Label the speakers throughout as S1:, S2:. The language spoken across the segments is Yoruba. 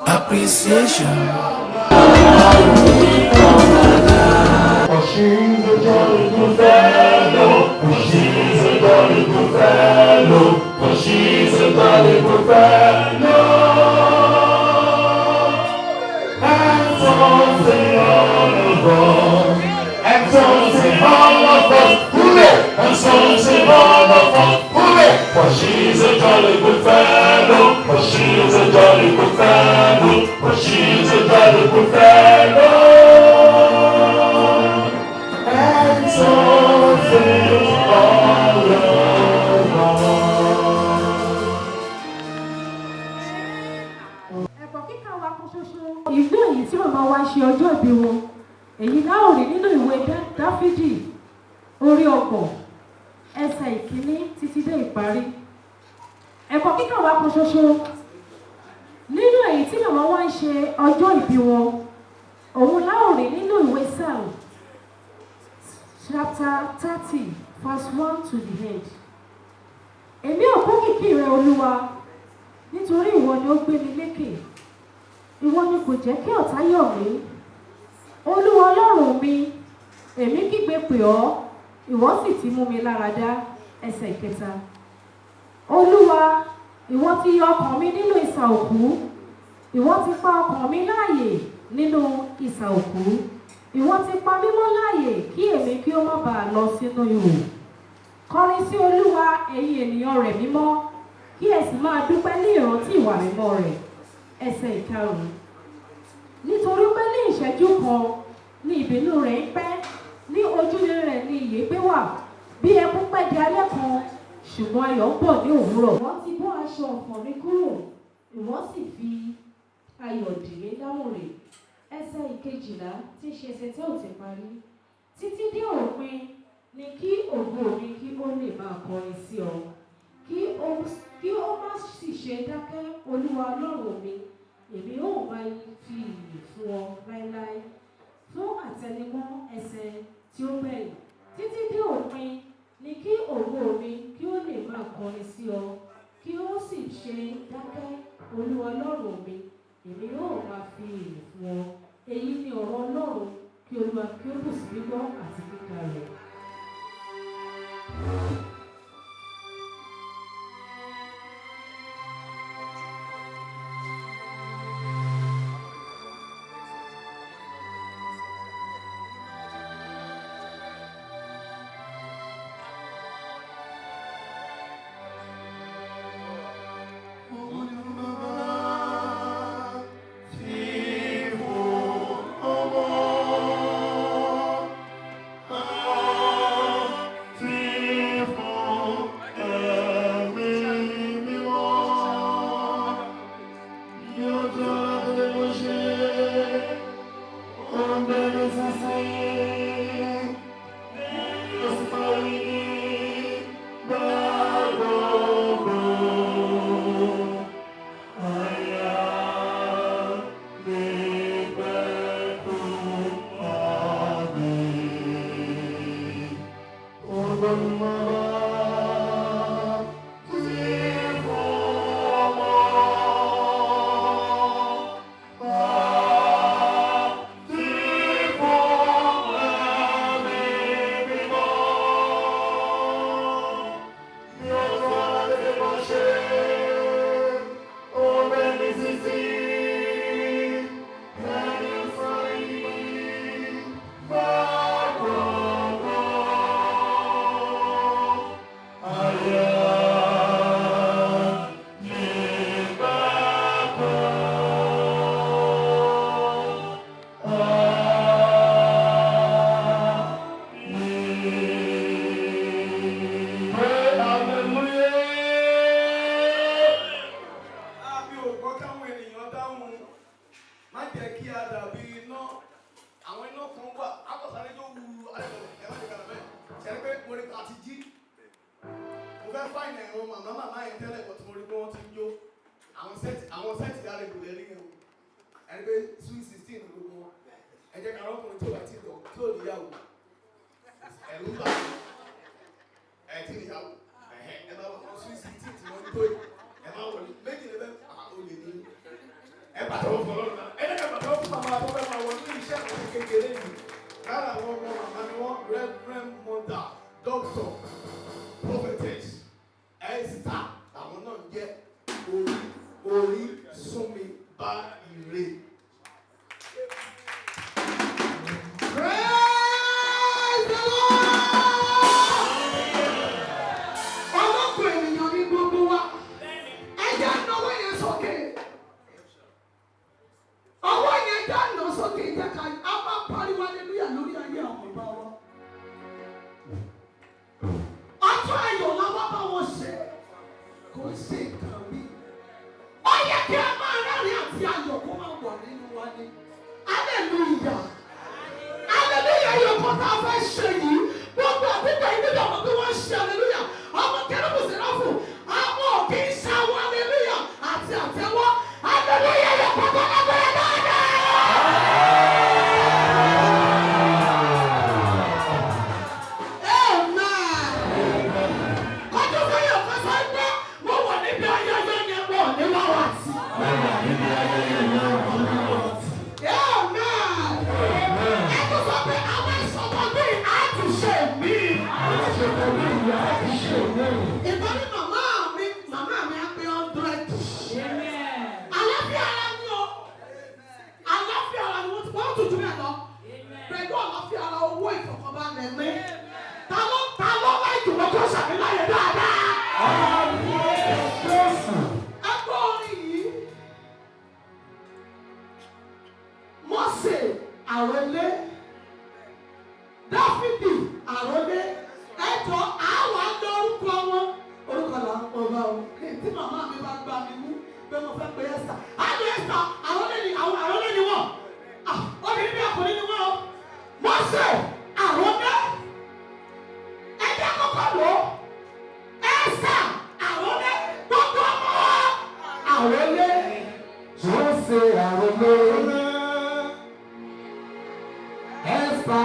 S1: Appreciation.
S2: For she's a jolly good fellow. For she's a jolly good fellow. For she's a jolly good fellow. And so say all of us. And so say all of us. Hooray! And so say all of us. Hooray! For she's a jolly good fellow. For she's a jolly good fellow. For she's a jolly good fellow. And so say all of us.
S3: Ẹ̀kọ́ kíkà wa kan ṣoṣo. Ìlú èyí tí màmá wa ṣe ọjọ́ ìbí wọn, èyí la ó rí nínú ìwé Dáfídì orí 30, ẹsẹ̀ 1 títí dé ìparí. Ẹ̀kọ́ kíkà wa kan ṣoṣo nínú èyí tí màmá wa ń ṣe ọjọ́ ìbí wọn, òun la ó rí nínú ìwé Psalm chapter 30, verse 1 to the end. Èmi ò kó kìkì rẹ, Olúwa, nítorí ìwọ ni ó gbé mi lékè, ìwọ ni kò jẹ́ kí ọ̀tá yọ̀ mí. Olúwa Ọlọ́run mi, èmi kígbe pè ọ́, ìwọ sì ti mú mi lára dá. Ẹsẹ̀ 3. Olúwa, ìwọ ti yọ ọkàn mi nínú isà òkú, ìwọ ti pa ọkàn mi láàyè nínú isà òkú, ìwọ ti pa mí mọ́ láàyè kí èmi kí ó má bàa lọ sínú ihò. Kọrin sí Olúwa, ẹ̀yin ènìyàn rẹ̀ mímọ́, kí ẹ sì máa dúpẹ́ ní ìrántí ìwà mímọ́ rẹ̀. Ẹsẹ̀ 5. Nítorí pé ní ìṣẹ́jú kan ní ìbínú rẹ̀ ń pẹ́, ní ojú rere ní ìyè gbé wà. Bí ẹkún pẹ́ di alẹ́ kan, ṣùgbọ́n ayọ̀ ń bọ̀ ní òwúrọ̀. Ìwọ ti bọ́ aṣọ ọ̀fọ̀ mi kúrò, ìwọ sì fi ayọ̀ dì mí lámùrè. Ẹsẹ̀ 12, tí í ṣe ẹsẹ̀ tí ò ti parí. Títí dé òpin ni kí ògo mi kí ó lè máa kọrin sí ọ, kí ó má sì ṣe dákẹ́. Olúwa Ọlọ́run mi, èmi ó máa fi ìyìn fún ọ láéláé. Fún àtẹnumọ́ ẹsẹ̀ tí ó gbẹ̀yìn, títí dé òpin ni kí ògo mi kí ó lè máa kọrin sí ọ, kí ó sì ṣe dákẹ́. Olúwa Ọlọ́run mi, èmi ó máa fi ìyìn fún ọ. Èyí ni ọ̀rọ̀ Ọlọ́run. Kí Olúwa kí ó bù sí gbígbọ́ àti kíkà rẹ̀.
S2: Ògo ni fún Bàbá, tí fún Ọmọ, àti fún Ẹ̀mí Mímọ́. Bí ó ti wà látètèkọ́ṣe, ó ń bẹ nísinsìnyí, ó sì máa rí nígbà gbogbo. Ayé nípẹ̀kun. Àmín. Ògo ni fún Bàbá, tí fún Ọmọ, àti fún Ẹ̀mí Mímọ́. Bí ó ti wà látètèkọ́ṣe, ó ń bẹ nísinsìnyí, bẹ́ẹ̀ ni ó sì máa rí nígbà gbogbo.
S1: Fẹ́ fáìnì ẹ̀rọ màmá màmá yẹn tẹ́lẹ̀ bọ̀ tí mo rí pé wọ́n ti ń jó. Àwọn set yára ìbò lẹ́rí yẹn o. Ẹni pé sweet 16 gbogbo wọn. Ẹ jẹ́ ká rọ́kùnrin tí ò bá ti lọ tí ò níyàwó. Ẹ̀rù ń bà mí. Ẹ ti níyàwó. Ẹ máa wọ àwọn sweet 16 tí wọ́n ń tó yìí. Ẹ máa wọlé. Méjì lè fẹ́ olè ní. Ẹ pàtẹ́wọ́ fún Ọlọ́run náà. Ẹ jẹ́ ká pàtẹ́wọ́ fún màmá tó fẹ́ máa wọ ní iṣẹ́ àwọn kékeré yìí. Lára àwọn ọmọ màmá ni wọ́n, Reverend Mother, Doctor, Prophetess Esther, àwọn náà ń jẹ́ orí orí súnmi bá ire.
S4: Praise the Lord! Ọlọ́pàá ènìyàn ní gbogbo wa. Ẹ jẹ́ náwó yẹn sókè. Ọwọ́ yẹn jẹ́ nà sókè, jẹ́ ká a máa pariwo hallelujah lórí ayé àwọn bàbá wa. Ọjọ́ ayọ̀ la wá bá wọn ṣe. Kò ń ṣe nǹkan mi. Ó yẹ kí a máa rẹ́rìn àti ayọ̀ kó máa wà nínú wa ni. Hallelujah! Hallelujah yóò kọ́ tá a fẹ́ ṣe yìí. Gbogbo àdúgbò yìí nígbà wọn pé wọ́n ṣe hallelujah. Ọmọ Kérúbù Séráfù, àwọn ò kì í ṣe àwọn hallelujah àti àtẹ́wọ́. Hallelujah yóò kọ́ tó lágbára dáadáa. Amen. Kọjú sẹ́yìn ọ̀kan sọ pé mo wà níbi ayẹyẹ yẹn, wọ́n ní wá wá sí. Amen. Ẹ tún sọ pé àwọn ìsọmọgbé àtúnṣe mi. Ìbọn ní màmá mi, màmá mi á pé 100. Àlàáfíà ara ni o. Àlàáfíà ara ni wọ́n ti wọ́n tún jù bẹ́ẹ̀ lọ. Pẹ̀lú àlàáfíà ara, owó, ìfọ̀kànbalẹ̀ mi. Ta ló láì jùlọ kó sàmì láyé dáadáa? Ẹ gbọ́ orin yìí. Mósè àrólé, Dáfídì àrólé, ẹjọ́ àwa lórúkọ wọn. Orúkọ là ń pọ̀ bá o. Tí màmá mi bá gbá mi mú pé mo fẹ́ pe Esther. Àlọ́ Esther àrólé ni, àwọn àrólé ni wọ́n. Ah, obìnrin bí ọkùnrin ni wọ́n o. Mósè àrólé. Ẹjẹ́ kọ́kọ́ lò ó. Esther àrólé, gbogbo ọmọ àrólé.
S2: Mósè àrólé. Ẹ́sítà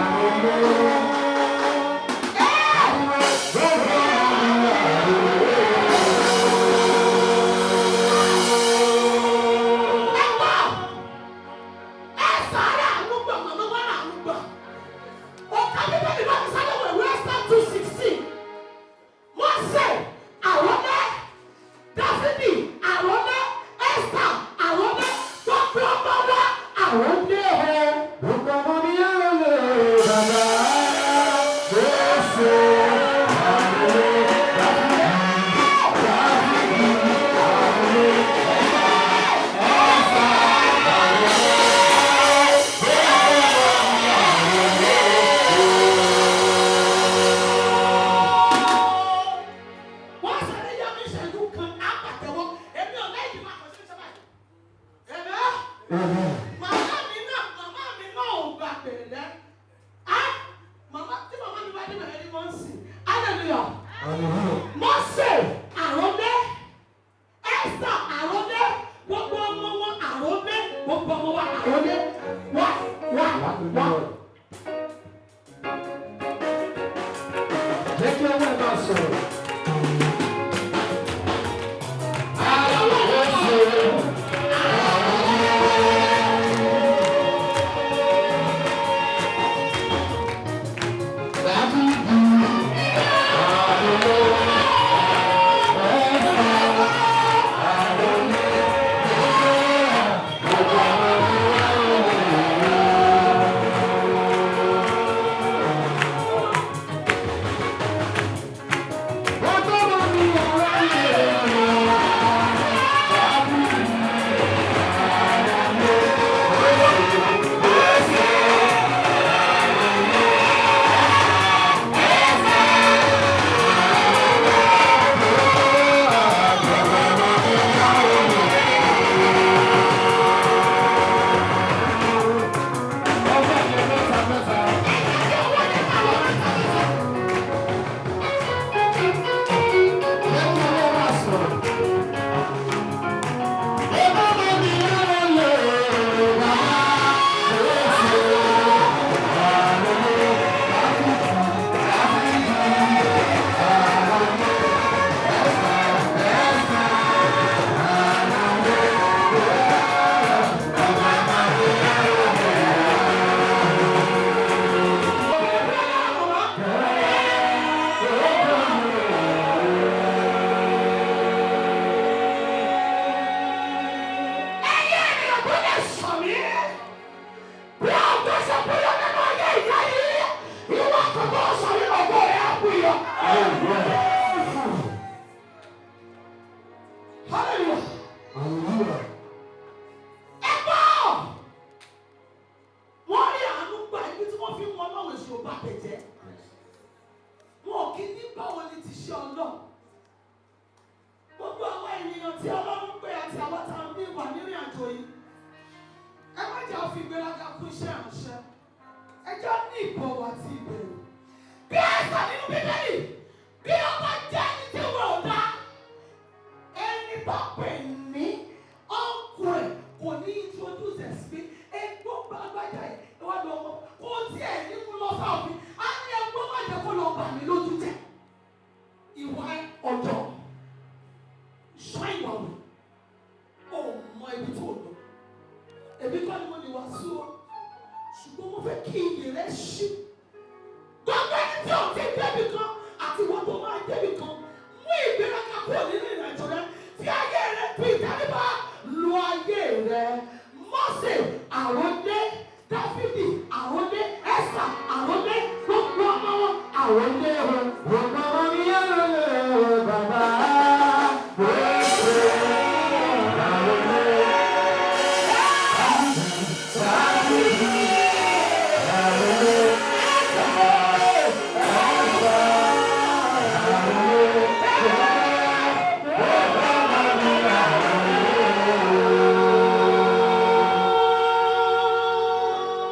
S2: àrólé. Gbogbo ọmọ àrólé.
S4: Ẹgbọ́ ẹ sàárà ànúgbà, màmá wà rà ànúgbà. Ọ̀ka Bíbélì bá mi sáré wọ̀ ìwé Esther 2:16. Mósè àrólé, Dáfídì àrólé, Esther àrólé, gbogbo ọmọ wa àrólé o.
S2: Gbogbo ọmọ mi àrólé bàbá. Mósè àrólé. Dáfídì àrólé. Ẹ́sítà àrólé. Gbogbo ọmọ mi àrólé.
S4: Wọ́n sáré yá mi ìṣẹ́jú kan àpàtẹ́wọ́. Èmi ò lẹ́yìn máa kàn sí ìṣẹ́ báyìí. Ẹ̀mẹ́. Màmá mi náà ò gbà pẹ̀lẹ́. Á màmá tí màmá mi bá dé bẹ̀rẹ̀ ni wọ́n ń sìn. Hallelujah. Mósè àrólé, Esther àrólé, gbogbo ọmọ wọn àrólé, gbogbo ọmọ wa àrólé. Wá wá wá.
S2: Jẹ́ kí ọwọ́ ẹ máa sọ̀rọ̀. Mósè Dáfídì àrólé. Ẹ́sítà àrólé. Gbogbo ọmọ mi àrólé.
S4: ìbọ̀wọ̀ àti ìbẹ̀rù. Bí ẹ̀sà nínú Bíbélì, bí ó bá jẹ́ ẹni tí wọn ò dá, ẹni bá pè ní ọ̀nkù ẹ̀ kò ní introduce ẹ̀ sí pé ẹgbọ́n bá gbájà ẹ̀ wá lọ ọmọ kò tiẹ̀ ní mú lọ sáòfin, á ní ẹgbọ́n má jẹ́ kó lọ bà mí lójú jẹ́. Ìwà ọ̀dọ́ ṣọ́ ìwà wò, ó mọ ibi tó lọ. Èmi kọ́ ni mo lè wá sí ọ, ṣùgbọ́n mo fẹ́ kí iyì rẹ ṣí. Gbogbo ẹni tí ò ti débi kan àti ìwọ tó máa débi kan, mú ìgbéraga kúrò nínú ìrìnàjò rẹ, fi ayé rẹ fi ìtẹríba lu ayé rẹ. Mósè àròlé, Dáfídì àròlé, Ẹ́sà àròlé, gbogbo ọmọ wọn àròlé wọn.
S2: Bàbá mi yára bàbá.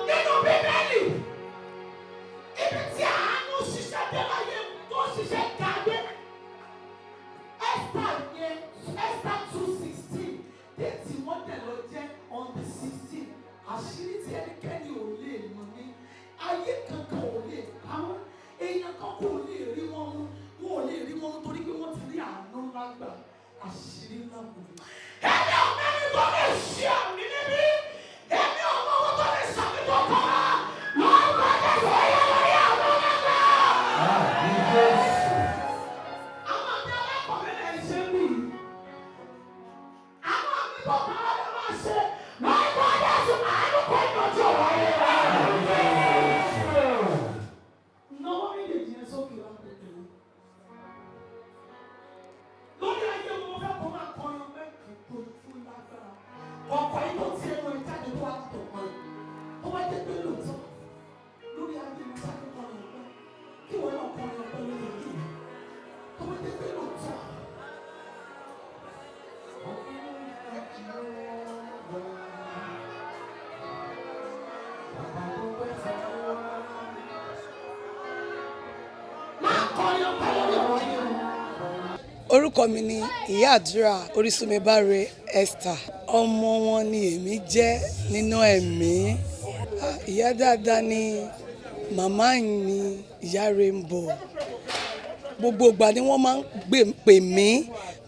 S4: Nínú Bíbélì, ibi tí àánú ṣiṣẹ́ dé láyé tó ṣiṣẹ́ gàdé. Esther yẹn, Esther 2:16, déètì wọ́n dẹ̀ lọ jẹ́ on the 16. Àṣírí tí ẹnikẹ́ni ò lè mọ̀ ní ayé kankan ò lè pa wọ́n, èèyàn kan kò lè rí wọn mú, wọn ò lè rí wọn mú torí pé wọ́n ti rí àánú ńlá gbà, àṣírí ńlá kò ní. Ẹni ọ̀mẹ́ni tó lè ṣe àmì níbí, ẹni ọmọ owó tó lè ṣàmì tó kọ́ wa, lórúkọ Jésù ó yẹ lórí àwọn ọmọ. Àwọn àmì alákọ̀ọ́bẹ̀rẹ̀ ẹ̀ ṣe ń bì. Àwọn àmì tó kọ́ra ló máa ṣe. Lórúkọ Jésù àánú kò yanjú ọ̀rọ̀ ayé wa. Náwó méjèèjì yẹn sókè lápẹ̀tẹ̀ wọn. Lórí ayé wọn, mo fẹ́ kó máa kọrin ọpẹ́ kan tó tún lágbára. Ọ̀pọ̀ yìí tó ti ẹnu ẹ̀ jáde tó wá tó kọrin. Tó bá jẹ́ pé lóòótọ́ lórí ayé mi sáré kọrin ọpẹ́. Kí wọ́n náà kọrin ọpẹ́ lórí ayé mi. Tó bá jẹ́ pé lóòótọ́. Máa kọrin ọpẹ́ lórí ọ̀rọ̀ ayé wọn.
S5: Orúkọ mi ni Ìyá Àdúrà Orísunmibáre Esther. Ọmọ wọn ni èmi jẹ́ nínú ẹ̀mí. Ah, ìyá dáadáa ni màmá mi, ìyá Rainbow. Gbogbo ìgbà ni wọ́n máa ń pè mí,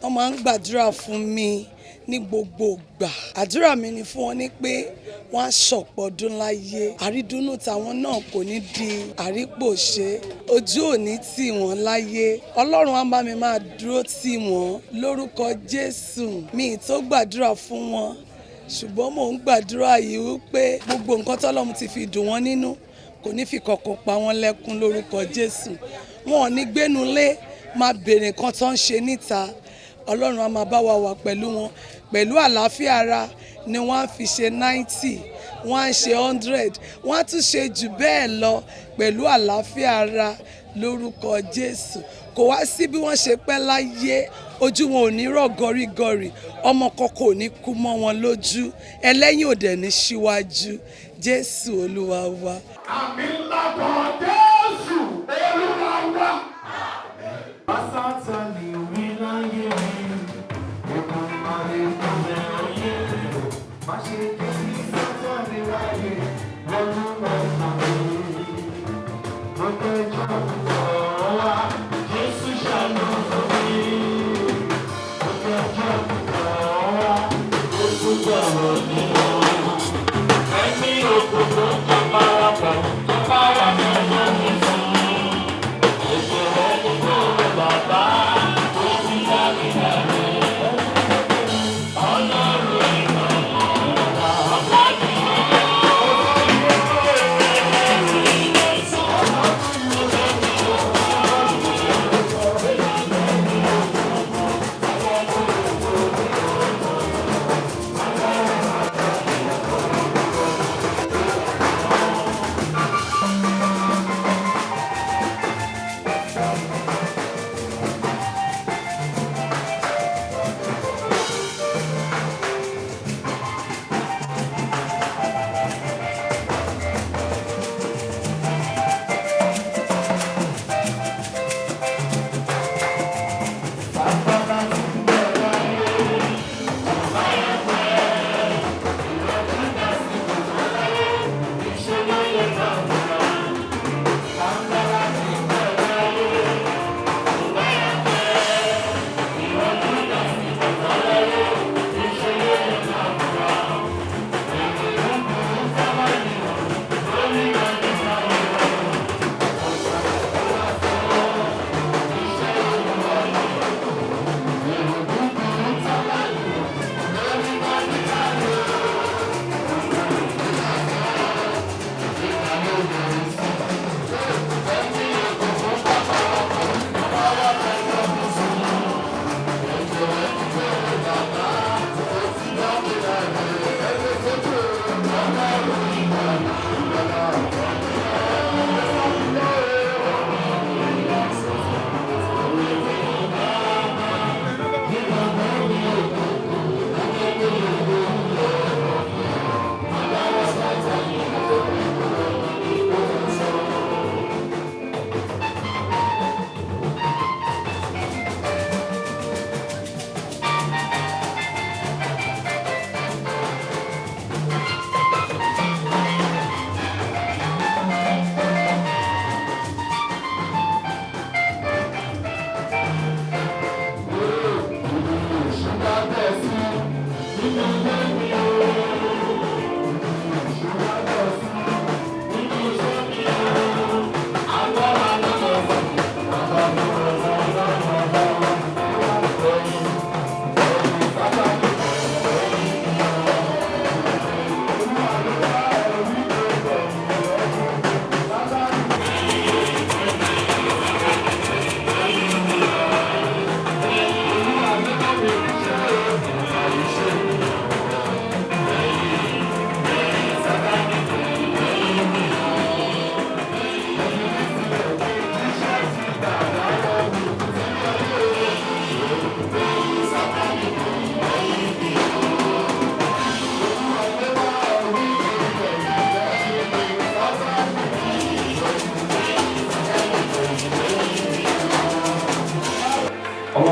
S5: wọ́n máa ń gbàdúrà fún mi ní gbogbo ìgbà. Àdúrà mi ni fún wọn ní pé wọ́n á ṣọ̀pọ̀ ọdún láyé. Àrídùnnú tàwọn náà kò ní di àrípòṣe. Ojú ò ní tì wọ́n láyé. Ọlọ́run á bá mi máa dúró tì wọ́n lórúkọ Jésù. Mi ì tó gbàdúrà fún wọn, ṣùgbọ́n mò ń gbàdúrà yìí wípé gbogbo nǹkan tọ́lọ́run ti fi dùn wọ́n nínú kò ní fi kọ̀kọ̀ pa wọ́n lẹ́kún lórúkọ Jésù. Wọn ò ní gbénu lé máa béèrè nǹkan tó ń ṣe níta. Ọlọ́run á máa bá wa wà pẹ̀lú wọn. Pẹ̀lú àlàáfíà ara ni wọ́n á fi ṣe 90, wọ́n á ṣe 100, wọ́n á tún ṣe jù bẹ́ẹ̀ lọ pẹ̀lú àlàáfíà ara lórúkọ Jésù. Kò wá sí bí wọ́n ṣe pẹ́ láyé, ojú wọn ò ní rọ̀ gọrígọrí, ọmọ kan kò ní kú mọ́ wọn lójú, ẹlẹ́yìn ò dẹ̀ ní síwájú. Jésù Olúwa wa.
S2: Àmì ńlá kan Jésù Olúwa wa. Sátánì wí láyé mi, èkó máa lè kúnlẹ̀ ayé mi. Má ṣe jẹ́ kí Sátánì ráyè wọnú ọkàn mi. Gbogbo ẹjọ́ ọ̀rọ̀ wa, Jésù ṣàánú fún mi. Gbogbo ẹjọ́ ọ̀rọ̀ wa, Jésù gbọ̀rọ̀ mi lọ. Ẹ̀mí òkùnkùn tó parapọ̀, tó bá wà nínú mi fún.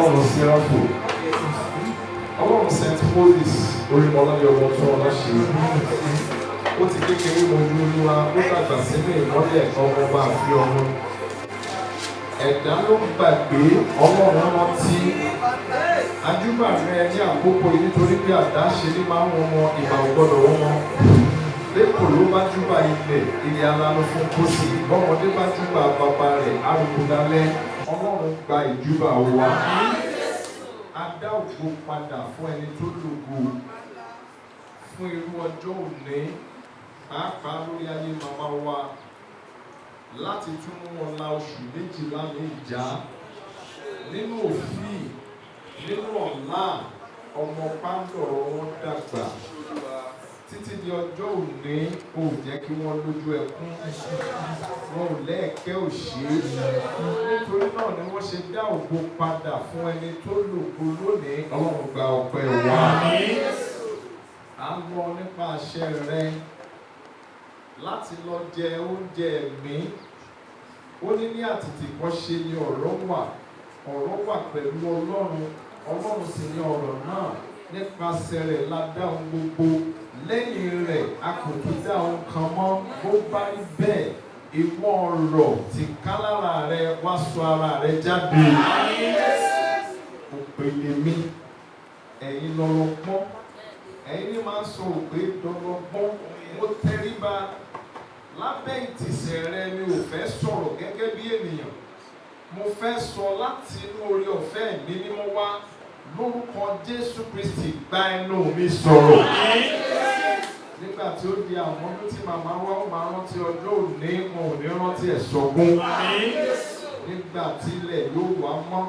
S2: Ọlọ́run Sẹ́ráfù, Ọlọ́run St. Moses Orímọládé ọmọ tó ọlá ṣe. Ó ti kékeré mojú Olúwa, ó dàgbà sínú ìmọ́lẹ̀ ọmọ ọba àfi ọ̀run. Ẹ̀dá ló ń gbàgbé, Ọlọ́run rántí. Ajúbà rẹ ní àkókò yìí nítorí pé àdáṣe ní máa ń wọn mọ ìbà ò gbọ́dọ̀ wọn mọ. Lẹ́kọ̀ọ́ ló bá júbà ilẹ̀, ilẹ̀ alánú fún kósì. Bọ́mọdé bá júbà bàbá rẹ̀, arúgbó dalẹ̀. Ọlọ́run gba ìjúbà wa. A dá ògo padà fún ẹni tó lògo fún irú ọjọ́ òní, pàápàá lórí ayé màmá wa, láti tún mú wọn la oṣù 12 ní ìjà nínú òfin, nínú ọ̀la ọmọ pàǹdọ̀rọ̀ wọn dàgbà títí di ọjọ́ òní. Ò jẹ́ kí wọ́n lójú ẹkún, wọn ò lẹ́ẹ̀kẹ́ òṣè. Nítorí náà ni wọ́n ṣe dá ògo padà fún ẹni tó lògo lónìí. Ọlọ́run gba ọpẹ́ wa. À ń lọ nípa àṣẹ rẹ láti lọ jẹ oúnjẹ ẹ̀mí. Ó ní ní àtètèkọ́ṣe ni ọ̀rọ̀ wà, ọ̀rọ̀ wà pẹ̀lú Ọlọ́run, Ọlọ́run sì ni ọ̀rọ̀ náà. Nípasẹ̀ rẹ̀ la dá ohun gbogbo, lẹ́yìn rẹ̀ a kò tún dá ohun kan mọ́. Bó bá rí bẹ́ẹ̀, ìwọ ọ̀rọ̀ tí ká lára rẹ wá sọ ara rẹ jáde. Òpèlè mi, ẹ̀yin lọ́lọ́gbọ́n, ẹ̀yin ní máa ń sọ òpè dọ́lọ́gbọ́n. Mo tẹríba lábẹ́ ìtìsẹ̀ rẹ mi, ò fẹ́ sọ̀rọ̀ gẹ́gẹ́ bí ènìyàn, mo fẹ́ sọ láti inú oore ọ̀fẹ́ mi mímọ́ wá. Lórúkọ Jésù Kristi, gba ẹnu mi sọ̀rọ̀. Nígbà tí ó di àwọn ọdún tí màmá wa ó máa rántí ọjọ́ òní, wọn ò ní rántí ẹ̀ sọ̀gún. Nígbà tí ilẹ̀ yóò wá mọ́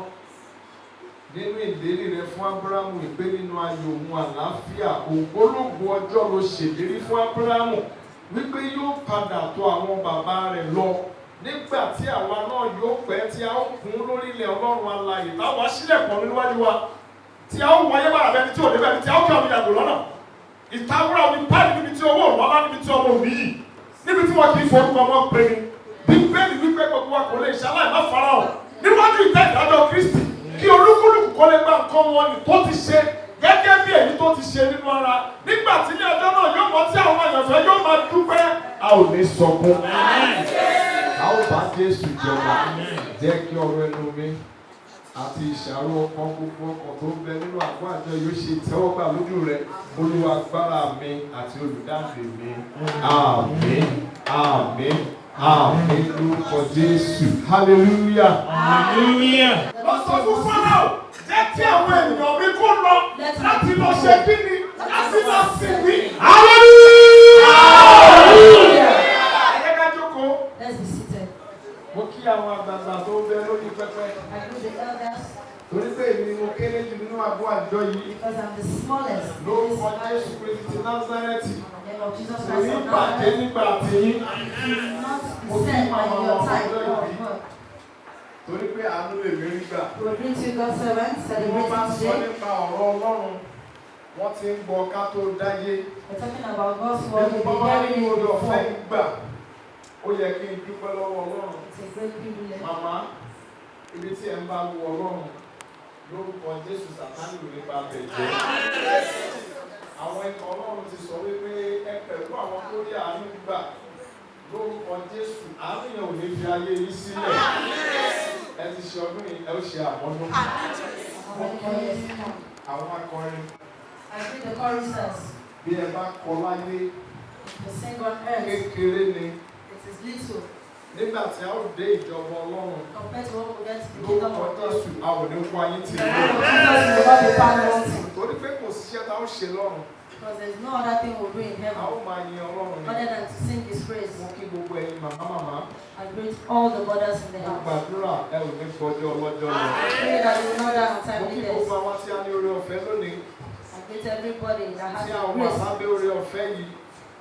S2: nínú ìlérí rẹ fún Ábúráhámù ìpè nínú ayọ̀ òun àlàáfíà, ògbólógbò ọjọ́ ló ṣèlérí fún Ábúráhámù wípé yóò padà tọ̀ àwọn bàbá rẹ̀ lọ. Nígbà tí àwa náà yóò pẹ́ tí a ó kún lórílẹ̀ Ọlọ́run alààyè, táwa sílẹ̀ pọ̀ níwájú wa, tí a ó wáyé bàrà bẹni tí ò débẹ̀, tí a ó kẹ́ omi yàgò lọ́nà ìtawúrà omi páàlì, níbi tí owó òlọ́lá, níbi tí ọmọ òní yìí, níbi tí wọn kì í forúkọ mọ́ pé ní Bíbélì wípé gbogbo wa kò lè ṣaláì má farahàn níwájú ìtẹ́ ìdájọ́ Kristi, kí olúkúlùkù kó lè gba nǹkan wọn ni tó ti ṣe gẹ́gẹ́ bí èyí tó ti ṣe nínú ara. Nígbà tí ní ọjọ́ náà yóò mọ tí àwọn àyànfẹ́ yóò máa dúpẹ́, a ò ní sọkún, a ó bá Jésù jọba. Jẹ́ kí ọ̀rọ̀ ẹnu mi àti ìṣàrò ọkàn gbogbo ọkàn tó ń bẹ nínú àgọ́ àjọ yóò ṣe ìtẹ́wọ́gbà lójú rẹ, Olúwa agbára mi àti olùdáǹdè mi. Àmín, àmín, àmín lórúkọ Jésù. Hallelujah.
S6: Hallelujah.
S2: Lọ sọ fún Fáráò, jẹ́ kí àwọn ènìyàn mi kó lọ láti lọ ṣe kí ni? Láti lọ sìn mí. Hallelujah. Ẹ jẹ́ ká jókòó.
S3: Let's be seated.
S2: Mo kí àwọn àgbààgbà tó ń bẹ lórí pẹpẹ.
S3: I greet the elders
S2: Torí pé èmi ni mo kéré jù nínú àgọ́ àjọ yìí.
S3: because I'm the smallest in this
S2: Lórúkọ Jésù
S3: family.
S2: Kristi ti Násárẹ́tì.
S3: In the name of Jesus
S2: Kò
S3: Christ
S2: ní
S3: of
S2: bàjẹ́
S3: Nazareth,
S2: nígbà tiyín.
S3: it will not be said by your time. Oh, God.
S2: Torí pé àánú lè mí rí gbà.
S3: We will greet you, God's servants,
S2: Bí wọ́n bá
S3: celebrating
S2: sọ
S3: today.
S2: nípa ọ̀rọ̀ Ọlọ́run, wọ́n ti ń gbọ́ ká tó dáyé.
S3: We're talking about God's
S2: Bí
S3: word.
S2: mo
S3: We've
S2: bá
S3: been
S2: wá
S3: hearing
S2: ní
S3: it
S2: oore ọ̀fẹ́
S3: before.
S2: yìí gbà, ó yẹ kí n dúpẹ́ lọ́wọ́ Ọlọ́run.
S3: It's a great privilege.
S2: Màmá, ibi tí ẹ ń bá wo Ọlọ́run, lórúkọ Jésù, Sàtánì ò ní bá bẹ̀ jẹ́. Àwọn ikọ̀ Ọlọ́run ti sọ wípé ẹ pẹ̀lú àwọn tó rí àánú gbà. Lórúkọ Jésù, àánú yẹn ò ní fi ayé yín sílẹ̀. Ẹ ti ṣe ọdún yìí, ẹ ó ṣe àmọ́dún.
S3: How many more years to come?
S2: Àwọn akọrin,
S3: I greet the choristers.
S2: bí ẹ bá kọ láyé,
S3: We sing on earth.
S2: kékeré ni.
S3: It is little
S2: Nígbà tí a ó dé ìjọba Ọlọ́run,
S3: compared to what we get to the kingdom
S2: lórúkọ
S3: of God.
S2: Jésù, a ò ní wá yín tì
S3: In the name of Jesus, we will not be found wanting.
S2: Torí pé kò síṣẹ́ tá a ó ṣe lọ́run,
S3: Because there is no other thing we'll do in
S2: a
S3: heaven
S2: ó máa yin Ọlọ́run ni.
S3: other than to sing His praise.
S2: Mo kí gbogbo ẹ̀yin màmá màmá.
S3: I greet all the mothers in the
S2: Mo
S3: house.
S2: gbàdúrà, ẹ ò ní gbọ́jọ́ ọlọ́jọ́ lọ.
S3: I pray that you will not die
S2: Mo
S3: untimely
S2: kí
S3: death.
S2: gbogbo àwọn tí a ní oore ọ̀fẹ́ lónìí,
S3: I greet everybody that has
S2: tí a
S3: the
S2: wà
S3: grace.
S2: lábẹ́ oore ọ̀fẹ́ yìí.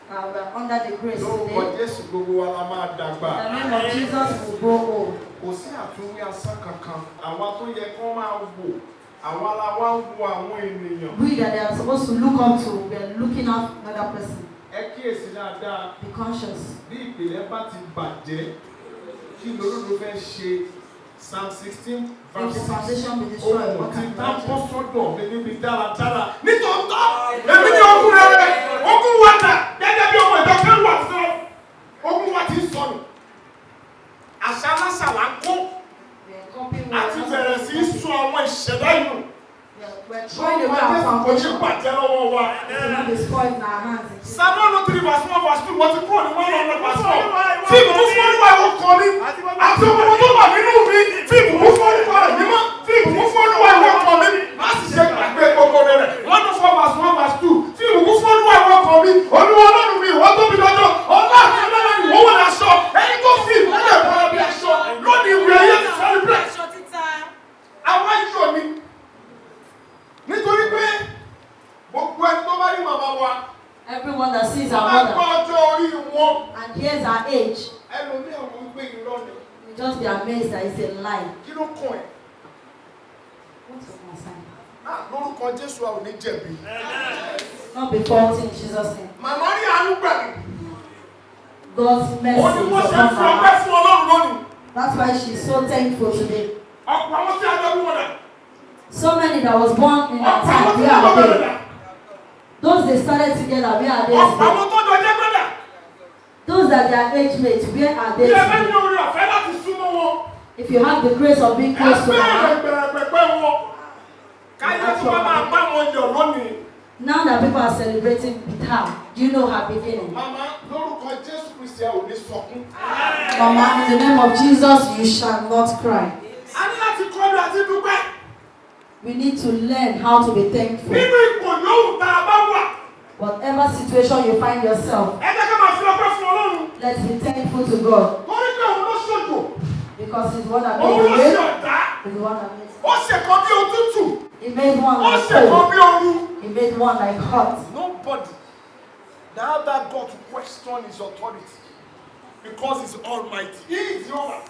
S3: We are under the grace
S2: Lórúkọ
S3: today.
S2: Jésù, gbogbo wa la máa dàgbà.
S3: In the name of Jesus, we will grow old.
S2: Kò sí àtúnwí asán kankan. Àwa tó yẹ kó máa wò, àwa la wá ń wo àwọn ènìyàn.
S3: We that they are supposed to look up to, we are looking up another person.
S2: Ẹ kíyèsí dáadáa.
S3: Be conscious.
S2: Bí ìpìlẹ̀ bá ti bàjẹ́, kí lolódo fẹ́ ṣe? Psalm 16
S3: If
S2: verse
S3: the
S2: 6.
S3: foundation be destroyed,
S2: Ohun
S3: what
S2: tí
S3: can the
S2: tá bọ́
S3: righteous do?
S2: sọ́dọ̀ mi níbi dáradára. Nítòótọ́, èmi ní ogún rere, ogún wa dà gẹ́gẹ́ bí ọmọ ìjọ Kérúbù àti Séráfù. Ogún wa ti ń sọnù. Àṣà aláṣà là ń kó.
S3: We are copying
S2: A ti
S3: what
S2: bẹ̀rẹ̀ sí í sọ àwọn ìṣẹ̀dá ìlú.
S3: We are throwing away our
S2: Kò ní
S3: foundation.
S2: bàjẹ́ lọ́wọ́ wa.
S3: It will not be spoiled in our hands.
S2: Psalm 103 verse 1 verse 2, wọ́n ti kúrò ní 100 verse 4. Fi ìbùkún fún Olúwa ìwọ ọkàn mi, àti ohun tó wà nínú mi. Fi ìbùkún fún Olúwa rẹ̀ mímọ́. Fi ìbùkún fún Olúwa ìwọ ọkàn mi. Má sì ṣe gbàgbé gbogbo rẹ̀. 104 verse 1 verse 2. Fi ìbùkún fún Olúwa ìwọ ọkàn mi. Olúwa Ọlọ́run mi, ìwọ tóbi lọ́jọ́. Ọlá àti ọlọ́run ìwọ wọ̀ láṣọ. Ẹni tó fi ìmọ́lẹ̀ bọ́ra bí aṣọ. Lónìí ìwé ayé ti celebrate. Àwa yọ̀ ni. Nítorí pé gbogbo ẹni tó bá rí màmá wa,
S3: Everyone that sees our
S2: bá gbọ́
S3: mother
S2: ọjọ́ orí wọn.
S3: and hears her age
S2: Ẹlòmíì àwọn ń gbé irọ́ ni.
S3: will just be amazed that it's a lie.
S2: Kí ló kàn ẹ́?
S3: What's your concern?
S2: Ah, lórúkọ Jésù, a ò ní jẹ̀bi.
S3: Not be faulty in Jesus' name.
S2: Màmá rí àánú gbà ní.
S3: God's mercy
S2: Ó ní
S3: is
S2: wọ́n ṣe
S3: upon
S2: ń fi
S3: her
S2: ọpẹ́
S3: life.
S2: fún Ọlọ́run lónìí.
S3: That's why she's so thankful today.
S2: Ọ̀pọ̀ àwọn tí a jọ bí wọn dà.
S3: So many that was born in that
S2: Ọ̀pọ̀ àwọn
S3: time,
S2: tí
S3: where
S2: a jọ
S3: are
S2: bẹ̀rẹ̀
S3: they?
S2: dà.
S3: Those they started together, where are they
S2: Ọ̀pọ̀
S3: today?
S2: àwọn tó jọ jẹ́ gbẹ́dà.
S3: Those that their age mates, where are
S2: Bí
S3: they
S2: ẹ bá
S3: today?
S2: ní oore ọ̀fẹ́ láti súnmọ́ wọn,
S3: If you have the grace of being
S2: ẹ
S3: close to
S2: bẹ̀rẹ̀
S3: her,
S2: pẹ̀pẹ̀pẹ̀ wọn. Káyé tó bá máa bá wọn yọ̀ lónìí.
S3: Now that people are celebrating with her, do you know her beginning?
S2: Màmá, lórúkọ Jésù Kristi, ẹ ò ní sọkún.
S3: Mama, in the name of Jesus, you shall not cry.
S2: A ní láti kọ́ bí a ti dúpẹ́.
S3: We need to learn how to be thankful.
S2: Nínú ipò yòówù tá a bá wà,
S3: Whatever situation you find yourself,
S2: ẹ jẹ́ ká máa fi ọpẹ́ fún Ọlọ́run.
S3: let's be thankful to God
S2: Torí pé òun ló ṣòjò,
S3: because He's the one that made
S2: òun
S3: the
S2: ló
S3: way,
S2: ṣe ọ̀dá.
S3: He's the one that makes.
S2: Ó ṣèkan bí òtútù,
S3: He made one
S2: ó
S3: like
S2: ṣèkan
S3: cold,
S2: bí ooru.
S3: He made one like hot.
S2: Nobody that have that God to question his authority because he's almighty. He is the owner.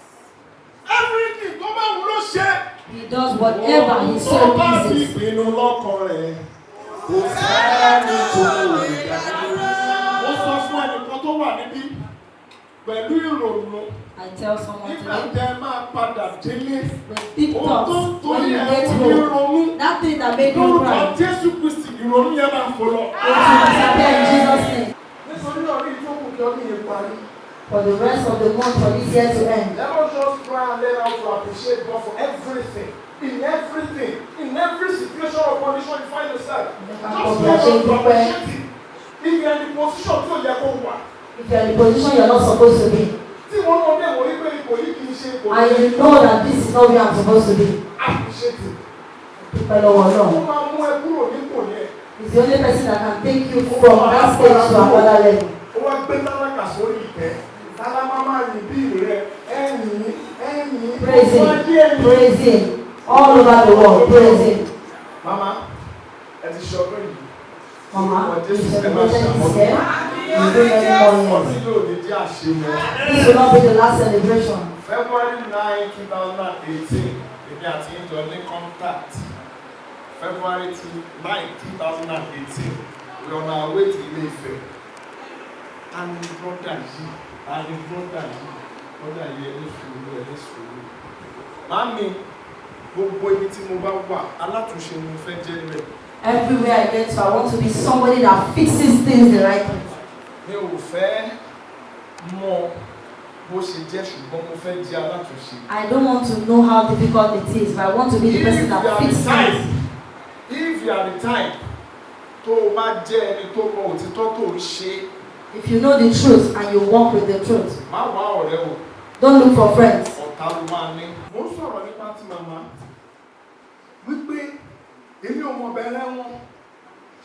S2: Everything tó bá wù ló ṣe.
S3: He does whatever He so
S2: Tó bá ti
S3: pleases.
S2: pinnu lọ́kàn rẹ̀, kò sẹ́ni tó lè dá dúró. Mo sọ fún ẹnìkan tó wà níbí pẹ̀lú ìrònú
S3: I tell someone
S2: nígbà
S3: today,
S2: tẹ́ ẹ máa padà délé.
S3: with deep
S2: Ohun tó ń
S3: thoughts,
S2: torí
S3: when you
S2: ẹ̀
S3: get
S2: mú
S3: home,
S2: ìrònú.
S3: that thing that made you
S2: Lórúkọ
S3: cry,
S2: Jésù Kristi, ìrònú yẹn máa fò lọ.
S3: it will disappear in Jesus' name.
S2: Nítorí náà, rí ìjókòó kí ọdún yẹn parí.
S3: For the rest of the month, for this year to end,
S2: Let us just try and learn how to appreciate God for everything. In everything, in every situation or condition you find yourself. Just learn how to appreciate it. If you are in the position tí ò yẹ kó wà,
S3: if you are in the position you are not supposed to be,
S2: tí wọ́n náà dẹ̀ wọ́n wípé ipò yìí kì í ṣe ipò
S3: and
S2: yẹn,
S3: you know that this is not where I'm supposed to be,
S2: appreciate it.
S3: dúpẹ́ lọ́wọ́
S2: Ó
S3: Ọlọ́run.
S2: máa mú ẹ kúrò nípò yẹn.
S3: He's the only person that can take you from that stage to another level.
S2: Ó wá gbé tálákà sórí ìtẹ́. Tálámà máa yìn bí rẹ̀, ẹ̀yìn, ẹ̀yìn,
S3: Praise
S2: gbogbo
S3: Him,
S2: ayé ẹ̀yìn.
S3: praise Him, all over the world, praise Him.
S2: Màmá, ẹ ti ṣe ọdún yìí.
S3: Mama,
S2: Lórúkọ
S3: you
S2: Jésù, ẹ máa
S3: celebrated this
S2: ṣàmọ́dún.
S3: year, you do many more years.
S2: Ọdún yóò ní jẹ́ àṣemọ.
S3: This will not be the last celebration.
S2: February 9, 2018, èmi àti yín jọ ní contact. February 2, 9, 2018, we on our way to Ilé-Ifẹ̀. Ta ni brother yìí? Ta ni brother yìí? Brother yìí, ẹ ní sùúrù, ẹ ní sùúrù. Màámi, gbogbo ibi tí mo bá wà, alátúnṣe ni mo fẹ́ jẹ́ níbẹ̀.
S3: Everywhere I get to, I want to be somebody that fixes things the right way.
S2: Mi ò fẹ́ mọ bó ṣe jẹ́, ṣùgbọ́n mo fẹ́ jẹ́ alátúnṣe.
S3: I don't want to know how difficult it is, but I want to be the
S2: If
S3: person
S2: you
S3: that
S2: are the
S3: fixes
S2: type,
S3: things.
S2: if you are the type tó o bá jẹ́ ẹni tó mọ òtítọ́ tó ń ṣe,
S3: If you know the truth and you walk with the truth,
S2: má wá ọ̀rẹ́ o,
S3: don't look for friends.
S2: Ọ̀tá ló máa ní. Mo ń sọ̀rọ̀ nípa ti màmá wípé èmi ò mọ bẹ̀rẹ̀ wọn,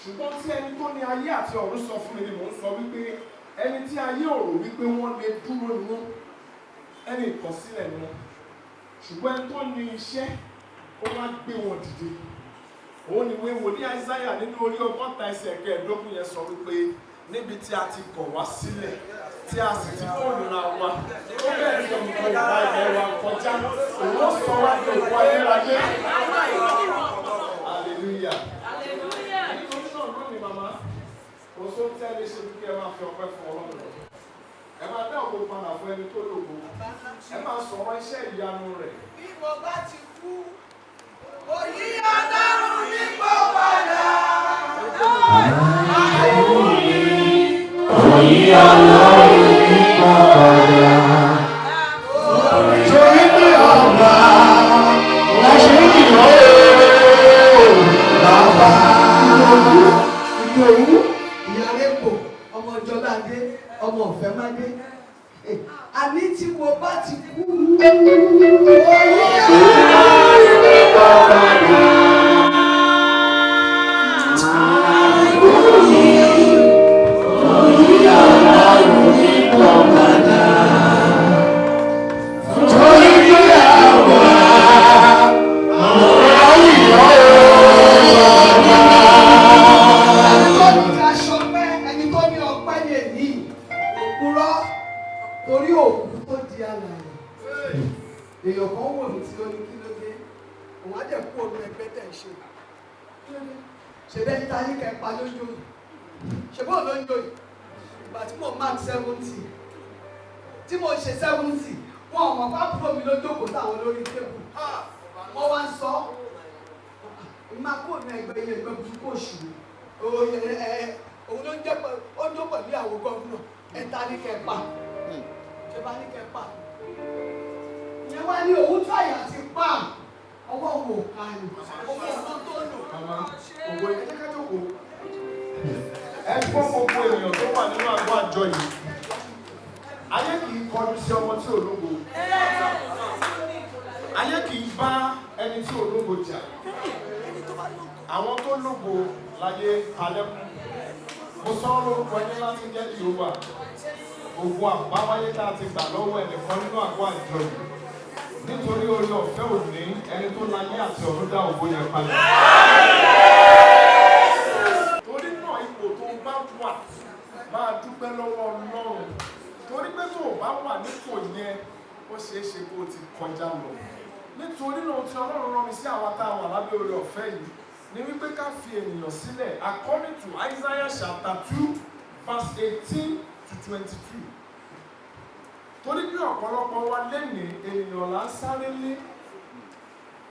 S2: ṣùgbọ́n tí ẹni tó ní ayé àti ọ̀run sọ fún mi ni mò ń sọ wípé ẹni tí ayé ò rò wípé wọ́n lè dúró ni wọ́n, ẹni ìkọ̀sílẹ̀ ni wọ́n, ṣùgbọ́n ẹni tó ní iṣẹ́ ó wá gbé wọn dìde. Òun ni ìwé wòlíì Aísáyà nínú orí 60 ẹsẹ̀ 15 yẹn sọ wípé níbi tí a ti kọ̀ wá sílẹ̀, tí a sì ti kórìíra wa, ó bẹ́ẹ̀ tí ọmọ ìgbà ilẹ̀ wa kọjá, òun ó sọ wá ní òkú ayérayé. Hallelujah. Nítorí náà lónìí, màmá, kò sóhun tí ẹ lè ṣe bí kí ẹ máa fi ọpẹ́ fún Ọlọ́run lọ. Ẹ máa dá ògo padà fún ẹni tó lógo. Ẹ máa sọ̀rọ̀ iṣẹ́ ìyanu rẹ̀.
S4: Bí mo bá ti kú, òyì Ọlọ́run ní kó padà.
S2: Torí pé ọba la ṣe ń yìn ọ́ bàbá.
S4: Ìdòwú ìyárépò ọmọ Jọládé ọmọ Ọ̀fẹ́mádé. Àní tí mo bá ti kú, òyì Ọlọ́run ní kó padà.
S2: Torí pé ọba la yìn ọ́
S4: Ẹni tó ní ká ṣọpẹ́, ẹni tó ní ọpẹ́ lè ní òpùrọ́ torí òkú tó di alààyè. Èèyàn kan wò mí tí ó ní kí ló dé, òun á dẹ̀ kú omi ẹgbẹ́ tẹ̀ ń ṣe. Kí ló dé? Ṣé bẹ́ẹ̀ ní ta ní kẹ́ pa ló ń joyè? Ṣé bóun ló ń joyè? Ìgbà tí mo mark 70, tí mo ṣe 70, wọn ò mọ̀ pápúrò mi ló jókòó táwọn lórí tébù. Wọ́n wá ń sọ máa kó ní ẹgbẹ́ yẹn, ẹgbẹ́ burúkú òṣù òye ẹ ẹ òun ló ń jẹ́ pé ó ń jó pẹ̀lú ìyàwó gómìnà. Ẹ̀ta ní kẹpa ṣe bá ní kẹpa ìyẹn wá ní òun tó àyà ti pa ọwọ́ òun ò ká ní òun ò tó lò.
S2: Màmá, ògo ẹ jẹ́ ká jókòó. Ẹ gbọ́, gbogbo ènìyàn tó wà nínú àgọ́ àjọ yìí. Ayé kì í kọjú sí ọmọ tí ò lógo. Ayé kì í bá ẹni tí ò lógo jà. Àwọn tó lógo láyé palẹ́kùn. Mo sọ ọ́ lórúkọ ẹni láti jẹ́ Jèhófà. Ògo àbáwáyé tá a ti gbà lọ́wọ́ ẹnìkan nínú àgọ́ àjọ yìí. Nítorí oore ọ̀fẹ́ òní, ẹni tó láyé àti ọ̀run dá ògo yẹn padà. Torí náà, ipò tó o bá wà, máa dúpẹ́ lọ́wọ́ Ọlọ́run, torí pé tó o bá wà nípò yẹn, ó ṣeé ṣe kó o ti kọjá lọ. Nítorí náà, ohun tí Ọlọ́run rán mi sí àwa tá a wà lábẹ́ oore ọ̀fẹ́ yìí ni wípé ká fi ènìyàn sílẹ̀, according to Isaiah chapter 2 verse 18 to 22, torí bí ọ̀pọ̀lọpọ̀ wa lénìí, ènìyàn là ń sáré lé,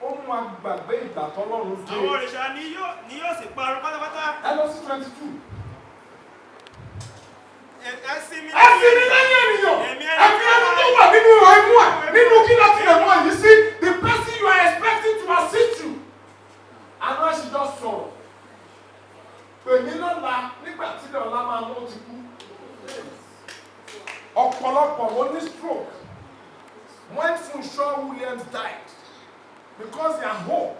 S2: ó mú agbàgbé ìgbà tọ́lọ́run dé.
S6: Àwọn òrìṣà ni yóò sì parun pátápátá.
S2: Ẹ lọ sí 22.
S6: Ẹ sinmi.
S2: Ẹ fi mi lẹ́yìn ènìyàn.
S6: Èmi
S2: Ẹ fi ẹni tó wà nínú ìhò imú ẹ, nínú kí láti lè mọ èyí sí, the person you are expecting to assist you. Àná ẹ̀sìn jọ sọ̀rọ̀, pè mí lọ́la, nígbà tí lọ́la máa mú, ó ti kú. Ọ̀pọ̀lọpọ̀ ló ní stroke when Funshaw Williams died, because their hope,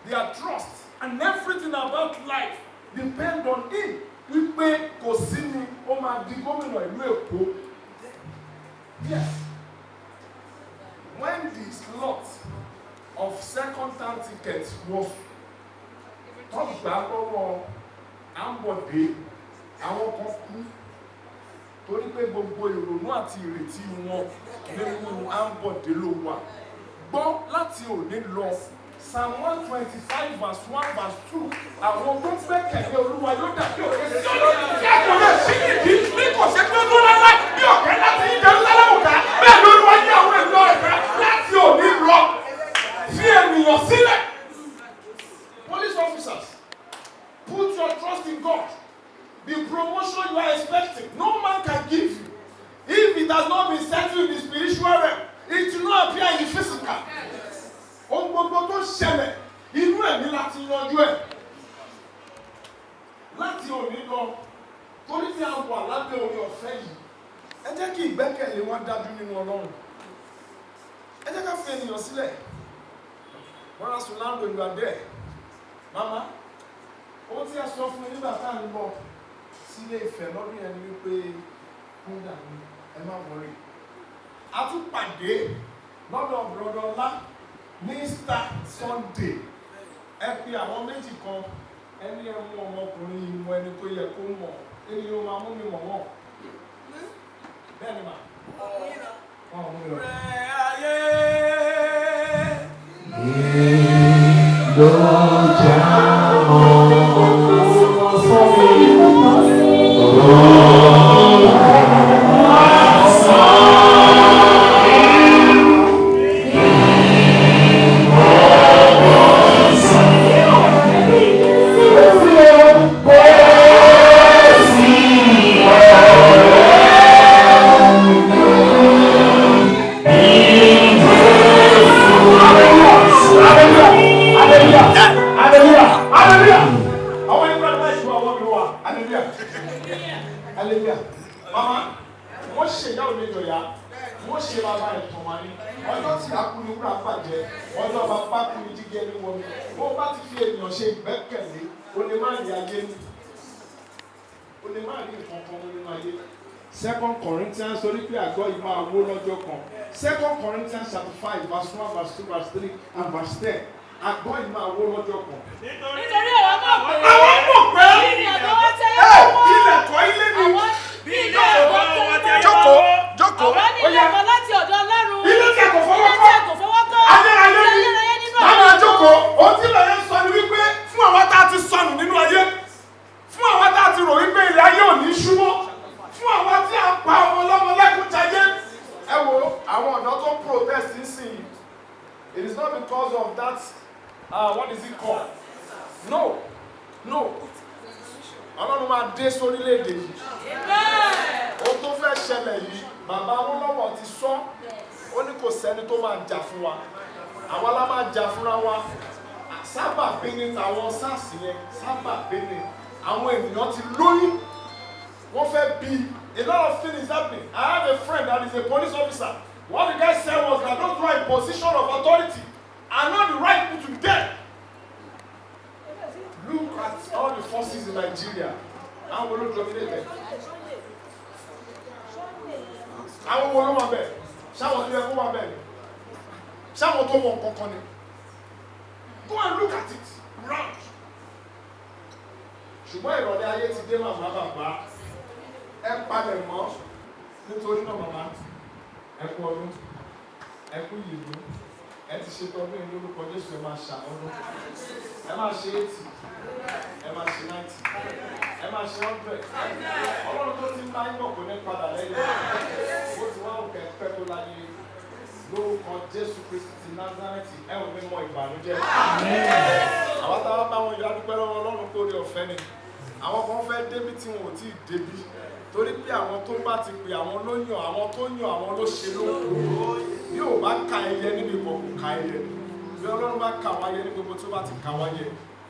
S2: their trust and everything about life depend on him, wípé kò sí ni ó máa di gómìnà ìlú Èkó. Yes, when the slot of second term ticket was tọ́gbà lọ́wọ́ Ambode, àwọn kan kú, torí pé gbogbo ìrònú àti ìrètí wọn nínú Ambode ló wà. Gbọ́, láti òní lọ, Psalm 125 verse 1 verse 2, àwọn tó gbẹ́kẹ̀lé Olúwa yóò dàbí òkè sí ọlọ́run tí a kò lè sí nìdí ní kò ṣe pé tó lára bí òkè láti yí Jerusalem ká, bẹ́ẹ̀ ló Olúwa yí àwọn ènìyàn rẹ̀ ká. Láti òní lọ, fi ènìyàn sílẹ̀. Police officers, put your trust in God. The promotion you are expecting, no man can give you. If it has not been settled in the spiritual realm, it will not appear in the physical. Ohun gbogbo tó ṣẹlẹ̀, inú ẹ̀mí láti yanjú ẹ̀. Láti òní lọ, torí tí a wà lábẹ́ oore ọ̀fẹ́ yìí, ẹ jẹ́ kí ìgbẹ́kẹ̀lé wa dájú nínú Ọlọ́run. Ẹ jẹ́ ká fi ènìyàn sílẹ̀. Bọ́lá Sulando, you are there. Mama, ohun tí a sọ fún mi nígbà tá à ń lọ sílé Ifẹ̀ lọ́dún yẹn ni wípé kúndà mi, ẹ má worry. A tún pàdé lọ́dọ̀ brother Ọlá ní Easter Sunday. Ẹ pe àwọn méjì kan, ẹni ẹ mú ọmọkùnrin yìí mọ ẹni tó yẹ kó mọ̀, ènìyàn máa mú mi mọ̀ wọ́n. Bẹ́ẹ̀ ni mà. Wọ́n ò mú mi lọ.
S6: Ayé.
S2: Lọ́jà mọ́ fún mi. bàbá ẹ̀tàn wá ní. Ọjọ́ tí a kú ni wúrà bàjẹ́, ọjọ́ bàbá kú ni jígẹ́ ní wọmi. Bó bá ti fi ènìyàn ṣe ìgbẹ́kẹ̀lé, o lè má rí ayé ní. O lè má rí nǹkan kan mú nínú ayé. Second Corinthians, torí pé àgọ́ yìí máa wó lọ́jọ́ kan. Second Corinthians chapter 5 verse 1, verse 2, verse 3 and verse 10. Àgọ́ yìí máa wó lọ́jọ́ kan.
S7: Nítorí àwa mọ̀ pé.
S2: Àwọn mọ̀ pé.
S7: Ilẹ̀ àgọ́ tí ayé
S2: Ẹ
S7: bá wó.
S2: ilẹ̀ kọ́ ilé ni.
S7: Bí ilé àgọ́ tí ayé bá wó.
S2: Jókòó, jókòó.
S7: Àwa ní
S2: Ó
S7: ilé
S2: yá.
S7: kan láti ọ̀dọ̀ Ọlọ́run.
S2: Ilé tí a kò fọwọ́
S7: Ilé tí a
S2: kọ́.
S7: kò fọwọ́ kọ́.
S2: Ayérayé
S7: Tí
S2: ni.
S7: ayérayé nínú
S2: Táwọn
S7: àwọn
S2: àjókòó, ohun tí ìlànà sọ ni wípé fún àwọn tá a ti sọnù nínú ayé, fún àwọn tá a ti rò wípé ilẹ̀ ayé ò ní ṣúmọ́, fún àwọn tí a ń pa ọmọ ọlọ́mọ lẹ́kúnjayé. Ẹ wo àwọn ọ̀dọ́ tó ń protest nísìnyí, it is not because of that, what is it called? No, no. Ọlọ́run máa dé sórílẹ̀-èdè yìí. Ohun tó fẹ́ ṣẹlẹ̀ yìí, bàbá Awólọ́wọ̀ ti sọ, ó ní kò sẹ́ni tó máa jà fún wa. Àwa la máa jà fúnra wa. Sábà bí ní tàwọn SARS yẹn, sábà bí ní àwọn ènìyàn ti lóyún. Wọ́n fẹ́ bí. A lot of things is happening. I have a friend that is a police officer. What the guy said was that those who are in position of authority are not the right people to be there. Look at all the forces in Nigeria. Àwọn wo ló dominate them? Àwọn wo ló wà bẹ́ẹ̀? Ṣáwọn tó yẹ kó wà bẹ́ẹ̀ ni? Ṣáwọn tó mọ nǹkan kan ni? Go and look at it round. Ṣùgbọ́n ìrọ̀lẹ́ ayé ti dé, màmá, bàbá. Ẹ palẹ̀ mọ́. Nítorí náà, màmá, ẹ kú ọdún, ẹ kú ìlú, ẹ ti ṣe tọdún yìí. Lórúkọ Jésù, ẹ máa ṣàmọ́dún, ẹ máa ṣe 80, ẹ máa ṣe 90, ẹ máa ṣe 100. Ọlọ́run tó ti ń bá yín bọ̀ kò ní padà lẹ́yìn. Bó ti wá òkè pẹ́ tó láyé, lórúkọ Jésù Kristi ti Názárẹ́tì, ẹ ò ní mọ ìbànújẹ́. Àwọn táwọn bá wọn yọ, adúpẹ́ lọ́wọ́ Ọlọ́run kórè ọ̀fẹ́ ni. Àwọn kan fẹ́ débi tí wọn ò tí ì débi, torí pé àwọn tó bá ti pè, àwọn ló yàn, àwọn tó yàn, àwọn ló ṣe lóko. Bí ò bá ka ẹyẹ níbi kan, kò ka ẹyẹ. Bí Ọlọ́run bá kà wá yẹ ní gbogbo tó bá ti kà wá yẹ,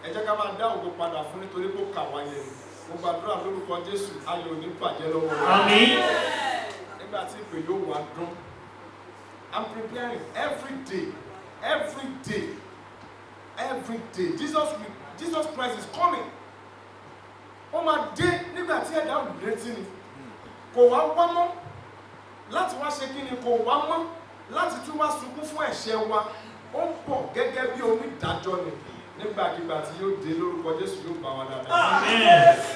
S2: ẹ jẹ́ ká máa dá ògo padà fún, nítorí pé ó kà wá yẹ ni. Mo gbàdúrà lórúkọ Jésù, ayọ̀ ò ní bàjẹ́ lọ́wọ́ wa.
S6: Àmín.
S2: Nígbà tí ìpè yóò wá dún, I'm preparing every day, every day, every day. Jesus Christ is coming. Ó máa dé nígbà tí ẹ̀dá ò retí ni. Kò wá wá mọ́ láti wá ṣe kíni, kò wá mọ́ láti tún wá sunkún fún ẹ̀ṣẹ̀ wa. Ó ń bọ̀ gẹ́gẹ́ bí onídàájọ́ ni. Nígbàkigbà tí yóò dé, lórúkọ Jésù, yóò bá wa dáadáa.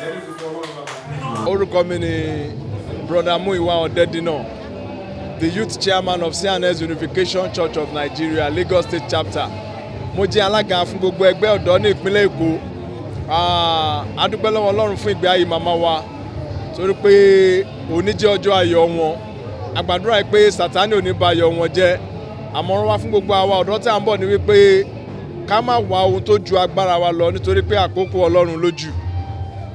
S2: Ẹni tuntun Ọlọ́run bàbá.
S8: Orúkọ mi ni Brother Muiwa Odedina, the youth chairman of C&S Unification Church of Nigeria, Lagos State Chapter. Mo jẹ́ alága fún gbogbo ẹgbẹ́ ọ̀dọ́ ní ìpínlẹ̀ Èkó. A dúpẹ́ lọ́wọ́ Ọlọ́run fún ìgbé ayé màmá wa, torí pé òní jẹ́ ọjọ́ ayọ̀ wọn. A gbàdúrà pé Sátánì ò ní ba ayọ̀ wọn jẹ́. Àmọ̀ràn wa fún gbogbo àwa ọ̀dọ́ tí à ń bọ̀ ni wípé ká má wá ohun tó ju agbára wa lọ, nítorí pé àkókò Ọlọ́run lójú.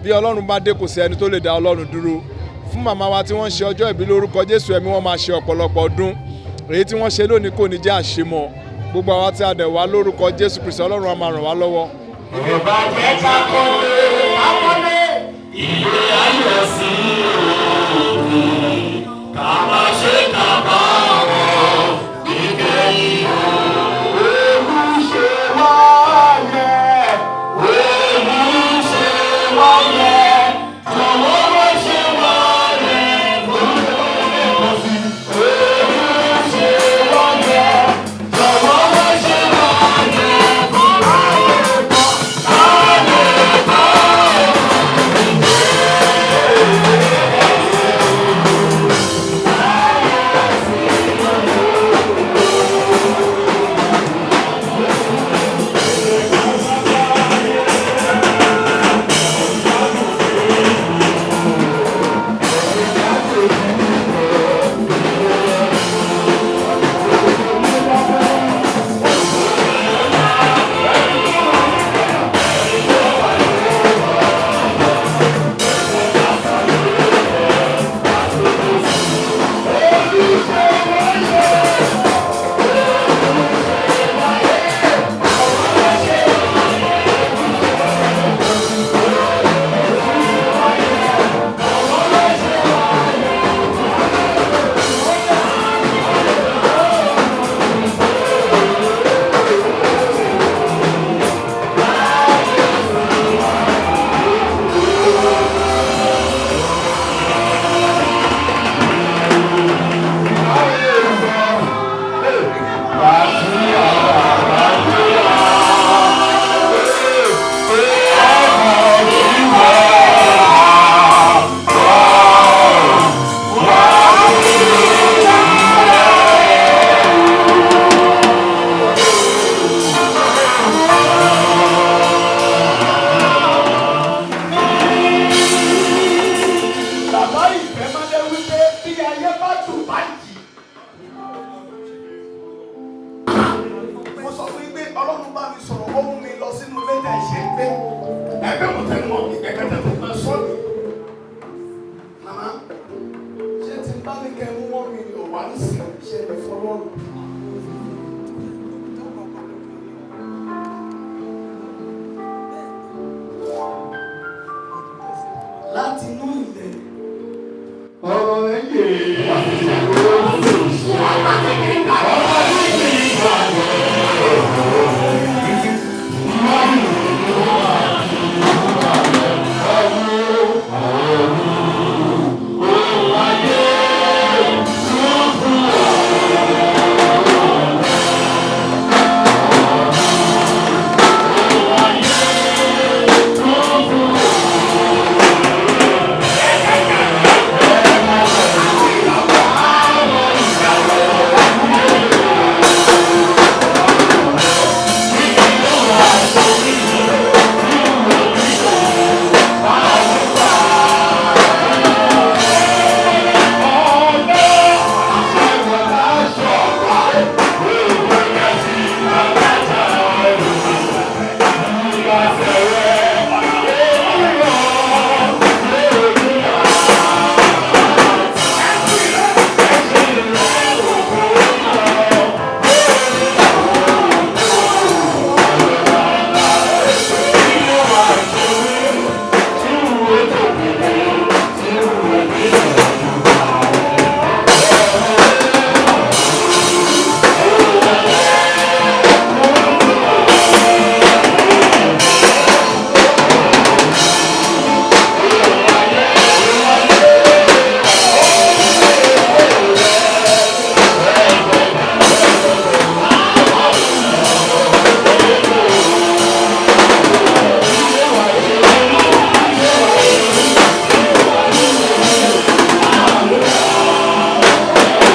S8: Bí Ọlọ́run bá dé, kò sí ẹni tó lè dá Ọlọ́run dúró. Fún màmá wa tí wọ́n ń ṣe ọjọ́ ìbí, lórúkọ Jésù, ẹ̀mí wọn máa ṣe ọ̀pọ̀lọpọ̀ ọdún. Èyí tí wọ́n ṣe lónìí kò ní jẹ́ àṣemọ́. Gbogbo àwa tí a dẹ̀ wá, lórúkọ Jésù Kristi, Ọlọ́run á máa ràn wá lọ́wọ́.
S2: Ìbàjẹ́ kakọ́lé kakọ́lé ilé ayọ̀ sí òkú, ká má ṣe kábàámọ̀ nígbẹ̀yìn o. Ewu ṣe wáyé, ewu ṣe wáyé, jọ̀wọ́ má ṣe wáyé, lórúkọ sí. Ewu ṣe wáyé, jọ̀wọ́ má ṣe wáyé, káyé bọ́, káyé bọ́.
S1: sọ fún yín pé Ọlọ́run bá mi sọ̀rọ̀, ó mú mi lọ sínú ilé tẹ̀ ṣe ń gbé. Ẹgbẹ́ mo tẹnu mọ́ ìgbẹ́kẹ̀tẹ̀ tó máa sọ ni. Màmá, ṣé tí n bá ní kẹ́ mú 1 million wá ń sìn ṣe lè fọlọ́run? Láti inú ilẹ̀.
S2: Ọ̀rọ̀ rẹ̀ yé ọba tí kì í gbàgbọ́.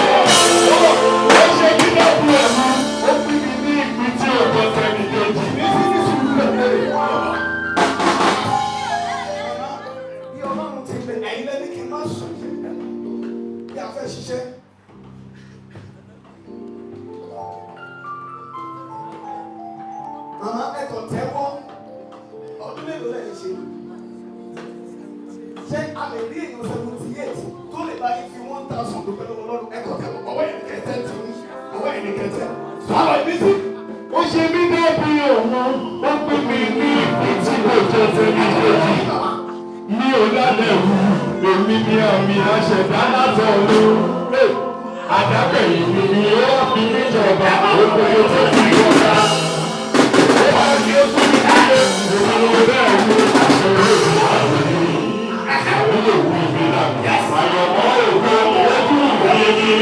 S2: Ó ṣe kí lọ́kùn ẹ̀mú, ó pín mi ní ìpín tí ò bọ́ sẹ́ni kejì.
S1: Bí Ọlọ́run ti lè ẹ̀yin lẹ́ni kí n má sùn bí a fẹ́ ṣiṣẹ́. Màmá ẹ̀kọ́ tẹ́wọ́ ọdún mélòó lẹ́yìn ṣe? Ṣé a lè rí èèyàn 78 tó lè bá yín fi 1,000 dúpẹ́ lọ́wọ́ Ọlọ́run? Ẹ̀kọ́ tẹ́wọ́ ọwọ́ yẹn kẹtẹ́ tì í ọwọ́ yẹn kẹtẹ́. Sọ̀rọ̀ ibi tí.
S2: Ó ṣe mí dẹ́bi òun, ó pín mi ní ìpín tí kò jẹ́ sẹ́ni kejì. Mi ò lálẹ́ wù, èmi ni àmì àṣẹ̀dá látọ̀run. Àdábẹ̀yìn mi ni ó fi níjọba, òkòkò tó fi yọ̀ọ̀ta. Ó wá ní ó fún mi nílé, òun ló bẹ́ẹ̀ wú àṣẹwé ìwà mi. Àwọn lè wú ibi làmì, àyọ̀mọ́ ògo ojú ìwé ni.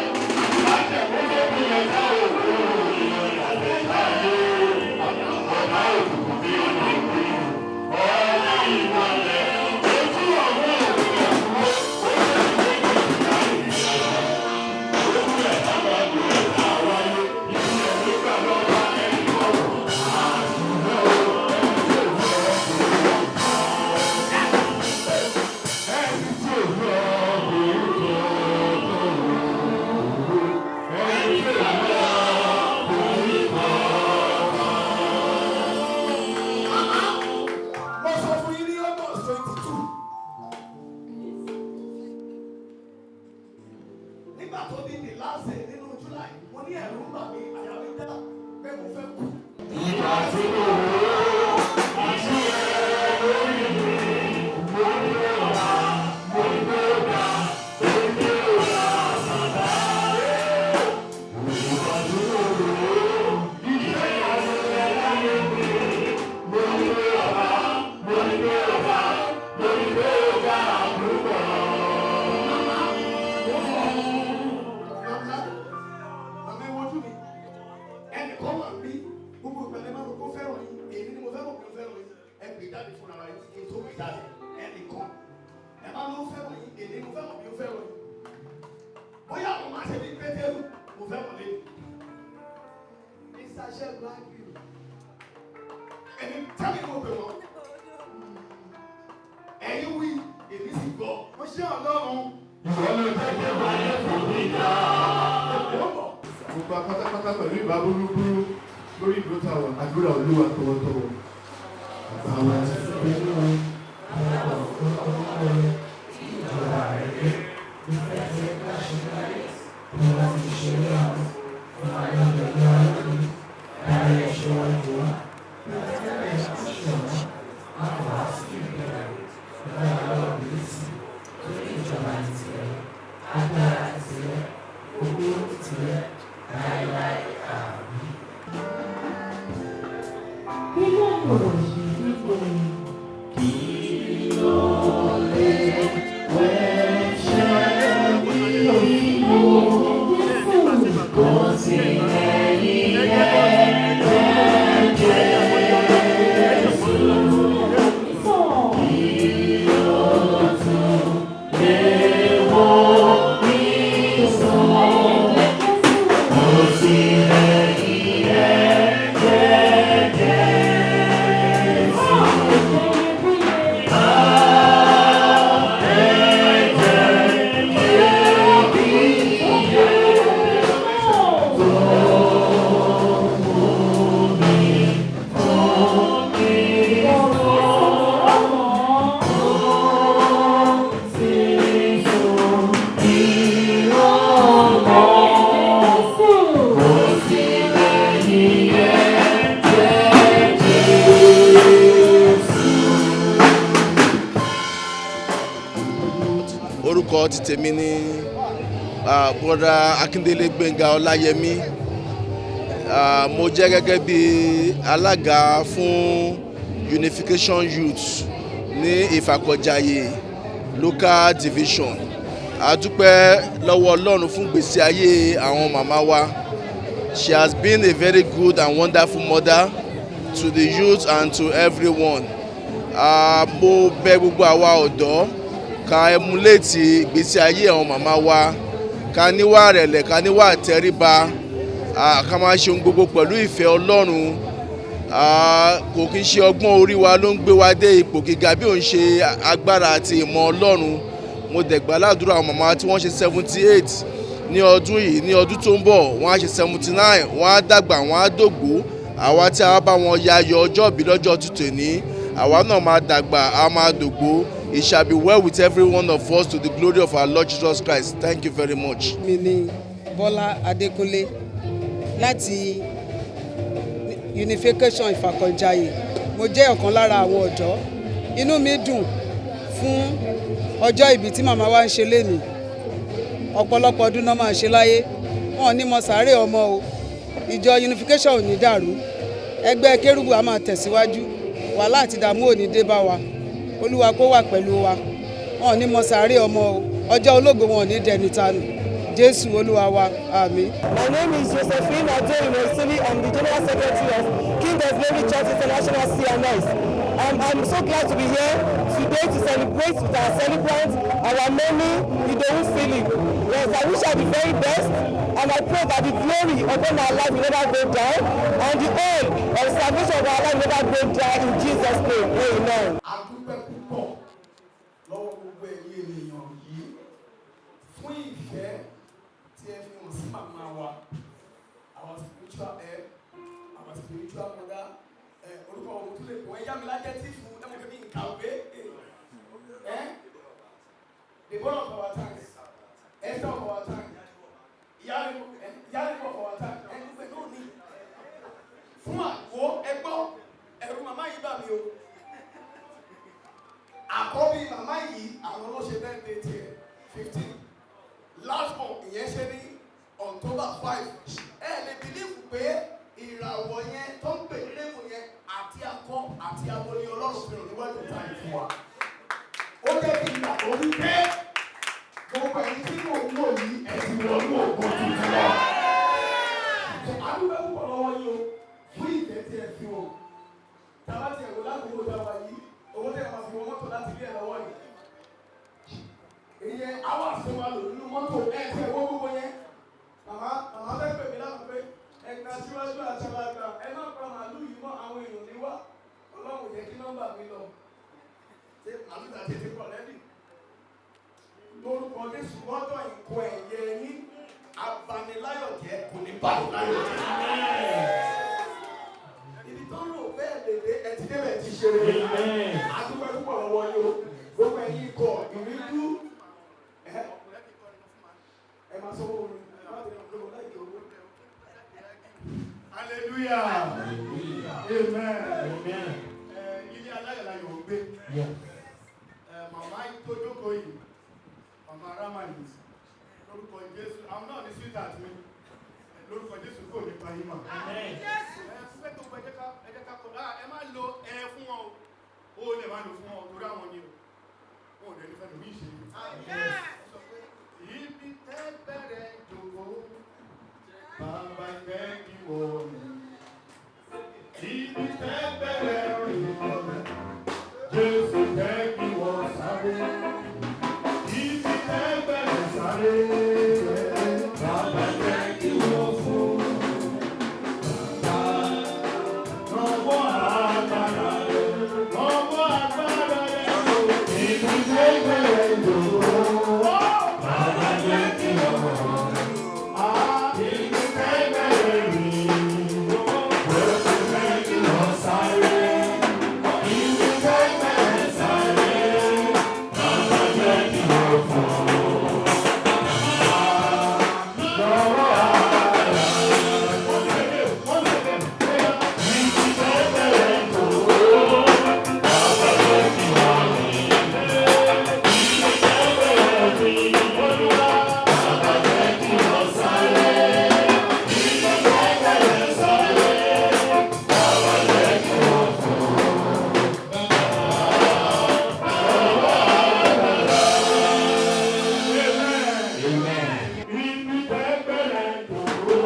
S2: Thank you.
S4: you.
S1: Èmi tẹ́lẹ̀ mo pè wọ́n. Ẹ̀yin wí, èmi sì gbọ́. Mo ṣe Ọlọ́run.
S2: Ìwọ ló jẹ́ kí wáyé fún mi dá.
S9: Gbogbo apátápátá pẹ̀lú ìbá búrúburú lórí ìdúró tá a wà àdúrà Olúwa tọwọ́tọwọ́. Bàbá wa ti gbé náà, ọ̀pọ̀ rẹ̀, tí ìjọba rẹ̀ dé, ìfẹ́ tí ẹ ká ṣe láyé, bí wọ́n ti ṣe ní ọ̀run, fún wa ní ọjọ́ wa lónìí, dárí ẹ̀ṣẹ̀ wa jì wá, bí a ti dárí ẹ̀ṣẹ̀ ṣẹ̀ wá, má kọ̀ wá sí ìbẹ̀rẹ̀, ṣùgbọ́n ìwọ lọ́wọ́ bìlísì, torí ìjọba ti tìrẹ, agbára ti tìrẹ, ògo ti tìrẹ, láéláé, àmín.
S3: Kí ló ń rò sí nígbò?
S2: Kí ló lè wẹ̀ṣẹ̀ wíwú? Kò sí lẹ́yìn ẹ̀jẹ̀ Jésù. Kí ló tún lè wò mí sàn? Kò sí lẹ́yìn ẹ̀jẹ̀ Jésù.
S10: Orúkọ ti tèmi ni Brother Akíndélé Gbénga Ọláyẹmí. Mo jẹ́ gẹ́gẹ́ bí alága fún Unification Youth ní Ìfàkọ̀jàyè Local Division. A dúpẹ́ lọ́wọ́ Ọlọ́run fún gbèsè ayé àwọn màmá wa. She has been a very good and wonderful mother to the youth and to everyone. Mo bẹ̀ gbogbo àwa ọ̀dọ́ ká emulate ìgbésí ayé àwọn màmá wa, ká níwà rẹ̀lẹ̀, ká níwà tẹríba, ká máa ṣe ohun gbogbo pẹ̀lú ìfẹ́ Ọlọ́run. Kò kí ń ṣe ọgbọ́n orí wa ló ń gbé wa dé ipò gíga bí òun ṣe agbára àti ìmọ̀ Ọlọ́run. Mo dẹ̀ gbà ládùúrà àwọn màmá tí wọ́n ṣe 78 ní ọdún yìí, ní ọdún tó ń bọ̀ wọ́n á ṣe 79, wọ́n á dàgbà, wọ́n á dògbó. Àwa tí a bá wọn yayọ̀ ọjọ́ ìbí lọ́jọ́ tuntun ní, àwa náà máa dàgbà, a máa dògbó. It shall be well with every one of us to the glory of our Lord Jesus Christ. Thank you very much.
S5: Mi ni Bọ́lá Adékúnlé láti Unification Ìfàkọ̀jayè. Mo jẹ́ ọ̀kan lára àwọn ọ̀dọ́. Inú mi dùn fún ọjọ́ ìbí tí màmá wa ń ṣe lénìí. Ọ̀pọ̀lọpọ̀ ọdún náà máa ń ṣe láyé. Wọn ò ní mọ sàárè ọmọ o. Ìjọ Unification ò ní dàrú. Ẹgbẹ́ Kérúbù á máa tẹ̀síwájú. Wàhálà àti ìdààmú ò ní dé bá wa. Olúwa kó wà pẹ̀lú wa. Wọn ò ní mọ sàárè ọmọ o. Ọjọ́ ológo wọn ò ní dẹni tanù. Jésù Olúwa wa, àmín.
S11: My name is Josephine Adeyi. I'm the General Secretary of King of Glory Church International CMS. I'm so glad to be here today to celebrate with our celebrant, our mommy, Idowu Philip. Yes, I wish her the very best, and I pray that the glory upon our life will never go down, and the oil of salvation of our life will never go down in Jesus' name. Amen.
S1: A dúpẹ́ púpọ̀ lọ́wọ́ gbogbo ẹ̀yin ènìyàn yìí fún ìfẹ́ tí ẹ fi hàn sí màmá wa, our spiritual head, our spiritual mother. Ẹ orúkọ òun tún lè pọ̀ ẹ yá mi lájẹ́ tí fún ẹ mọ̀ pé mi ń kàwé ẹ the born of our times, Esther of our time, Ìyáàrí of our time, ẹ gbogbo ẹ náà ní fún àgbo ẹgbọ́ ẹ̀rù màmá yìí bà mí o. Àkọ́bí màmá yìí àwọn ló ṣe birthday tiẹ̀ 15, last month, ìyẹn ṣe ní October 5. Ẹ lè believe pé ìràwọ̀ yẹn tó ń pè ní rainbow yẹn àti akọ àti abo ni Ọlọ́run fi hàn níwájú ìta yìí fún wa. Ó jẹ́ kí n gbàgbọ́ wípé gbogbo ẹ̀yin tí mò ń wò yìí, ẹ ti wọnú ògo tuntun lọ. Àdúgbò púpọ̀ lọ́wọ́ yìí o fún ìfẹ́ tí ẹ fi hàn. Tàbá tiẹ̀ wò lákòókò táwa yìí, owó tẹ̀ máa fi wọ mọ́tò láti ilé ẹ̀ lọ́wọ́ yìí, ìyẹn hours tó máa lò nínú mọ́tò ẹ̀ tí ẹ̀ wọ́n gbogbo yẹn. Màmá màmá fẹ́ pè mí láti pé ẹ̀ka síwájú àti alága ẹ má. àti ti pọ̀ lẹ́dí. Lórúkọ Jésù lọ́jọ́ ìkó ẹ̀yẹ yín abaniláyọ̀jẹ́ kò ní bá yín láyọ̀ jẹ́. Ibi tó rò bẹ́ẹ̀ lè dé ẹ ti débẹ̀ ti ṣe rere. Adúpẹ́ púpọ̀ lọ́wọ́ yín o. Gbogbo ẹ̀yin ikọ̀ ìríjú. Ẹ máa sọ wọ́n mi.
S9: Hallelujah. Amen. Amen. Ilé aláyọ̀láyọ̀ ń gbé. Màmá tó jókòó yìí, màmá Ramani, lórúkọ Jésù, àwọn náà ní sweetheart mi, lórúkọ Jésù kò ní pa yín mọ́. Ẹ fẹ́ gbogbo ẹ jẹ́ ká kọ́, ẹ má lo ẹ fún wọn o, ó lè má lo fún wọn torí àwọn ni o, wọn ò dẹ̀ ní fẹ́ lómi ìṣe. Ibi tẹ́ bẹ̀rẹ̀ jòkó, bàbá jẹ́ kí wọ́n mi. Ibi tẹ́ bẹ̀rẹ̀ rìn, Jésù jẹ́ kí wọ́n sáré. Ibi tẹ́ bẹ̀rẹ̀ sáré, bàbá jẹ́ kí wọ́n fò. Bàbá lọ́wọ́ agbára rẹ̀, lọ́wọ́ agbára rẹ̀ o. Ibi tẹ́ bẹ̀rẹ̀ jòkó, bàbá jẹ́ kí wọ́n fò. Ibi tẹ́ bẹ̀rẹ̀ rìn, Jésù jẹ́ kí wọ́n sáré. Ibi tẹ́ bẹ̀rẹ̀ sáré, bàbá jẹ́ kí wọ́n fò. Lọ́wọ́ agbára rẹ̀. Ibi tẹ́ bẹ̀rẹ̀ jòkó, bàbá jẹ́ kí wọ́n rìn. Ibi tẹ́ bẹ̀rẹ̀ rìn, Olúwa, bàbá jẹ́ kí wọ́n sáré. Ibi tẹ́ bẹ̀rẹ̀ sáré, bàbá jẹ́ kí wọ́n fò. Ibi tẹ́ bẹ̀rẹ̀ jòkó,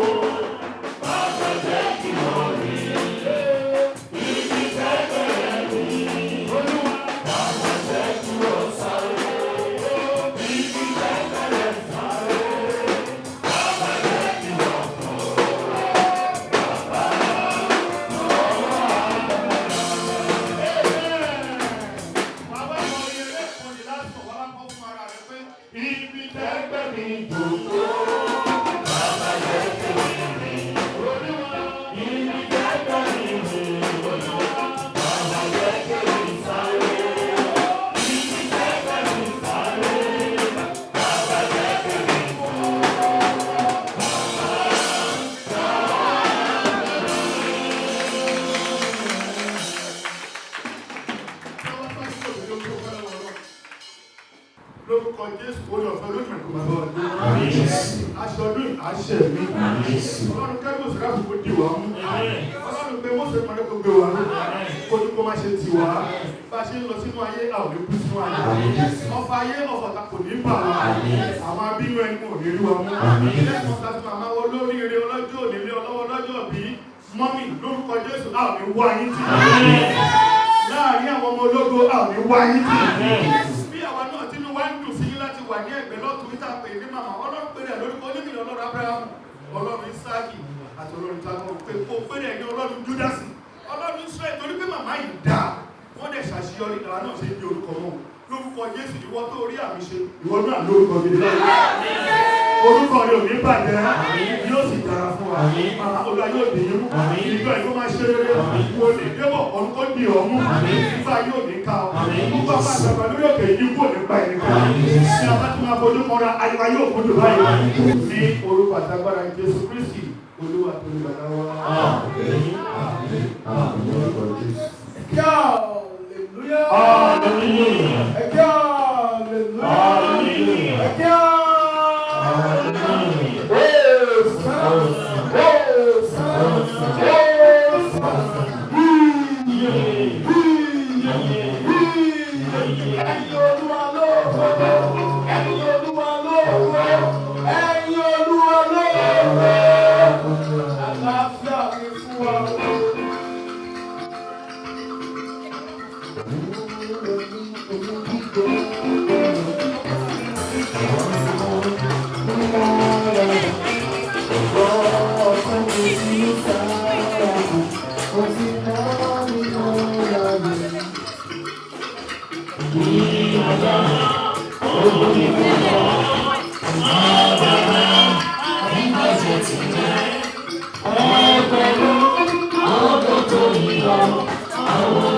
S9: bàbá jẹ́ kí wọ́n rìn. Ibi tẹ́ bẹ̀rẹ̀ rìn, Olúwa, bàbá jẹ́ kí wọ́n sáré. Ibi tẹ́ bẹ̀rẹ̀ sáré, bàbá jẹ́ kí wọ́n fò. Bàbá lọ́wọ́ Bàbá mọ eré kan ní lásán, wàá kọ́ fún ara rẹ pé ibi tẹ́ gbẹ̀mí jòkó. Bàbá jẹ́ kí wọ́n rìn. Olúwa, ibi tẹ́ gbẹ̀mí rìn. Olúwa, bàbá jẹ́ kí wọ́n sáré. Ibi tẹ́ gbẹ̀mí sáré. Bàbá jẹ́ kí wọ́n fò. Lórúkọ Jésù, orí ọ̀fẹ́ olódùmarè kò máa bá wa gbé. Aṣọ ọdún àṣẹ mi. Ọlọ́run kẹ́rù sọ́dọ̀ kò dì wá mú. Ọlọ́run pé Mósè pàdé kò gbé wa ró. Kó ní kó má ṣe tì wá. Bá a ṣe ń lọ sínú ayé, a ò ní kú sínú ayé. Ọfà ayé ọ̀fọ̀ta kò ní bà wá. Àwọn abínú ẹni kò ní rí wa mú. Lẹ́ẹ̀kan ta fi màmá wọ lórí eré ọlọ́jọ́ òní lé ọlọ́wọ́ lọ́jọ́ bí mọ́mì lórúkọ Jésù, a ò ní wá yín tì. Láàárín àwọn ọmọ ológo, a ò ní wá yín tì. Bí àwa náà tínú wa ń dùn sí yín láti wà ní ẹ̀gbẹ́ lọ́tún níta pè ní màmá Ọlọ́run pé rẹ̀ lórúkọ onímìnira Ọlọ́run Ábúráhámù, Ọlọ́run Ísáàkì àti Ọlọ́run Jákọ́bù pé kó pé rẹ̀ ní Ọlọ́run Júdásì, Ọlọ́run Ísírẹ́lì torí pé màmá yìí dáa, wọ́n dẹ̀ ṣàṣeyọrí làwa náà ṣe ń di orúkọ mọ́. Lórúkọ Jésù ìwọ tó rí àmì ṣe, ìwọ náà lórúkọ gidi lọ́wọ́. Orúkọ rẹ̀ ò ní bàjẹ́, yóò sì dára fún wa. Màmá Olúwa yóò dì yín mú. Ìjọ ìlú máa ṣe rere. Wo lè débọ̀ ọ̀run kó di ọ̀ mú. Ifá yóò ní ká ọ. Gbogbo àwọn àgbàgbà lórí òkè yìí kò ní pa ẹnìkan. Ní a bá tún máa fojú kọra, àyíká yóò fojú báyìí. Ní orúkọ àtàgbára Jésù Kristi, Olúwa tó ní bàbá wa.
S1: Hallelujah.
S2: Hallelujah.
S1: Hallelujah.
S2: Hallelujah.
S1: Ẹ̀yin Olúwa lógo, ẹ̀yin Olúwa lógo, ẹ̀yin Olúwa lógo. Àlàáfíà mi fún wa.
S2: Thank you. Ẹgbẹ̀rún ọdún tó ń lọ, àwọn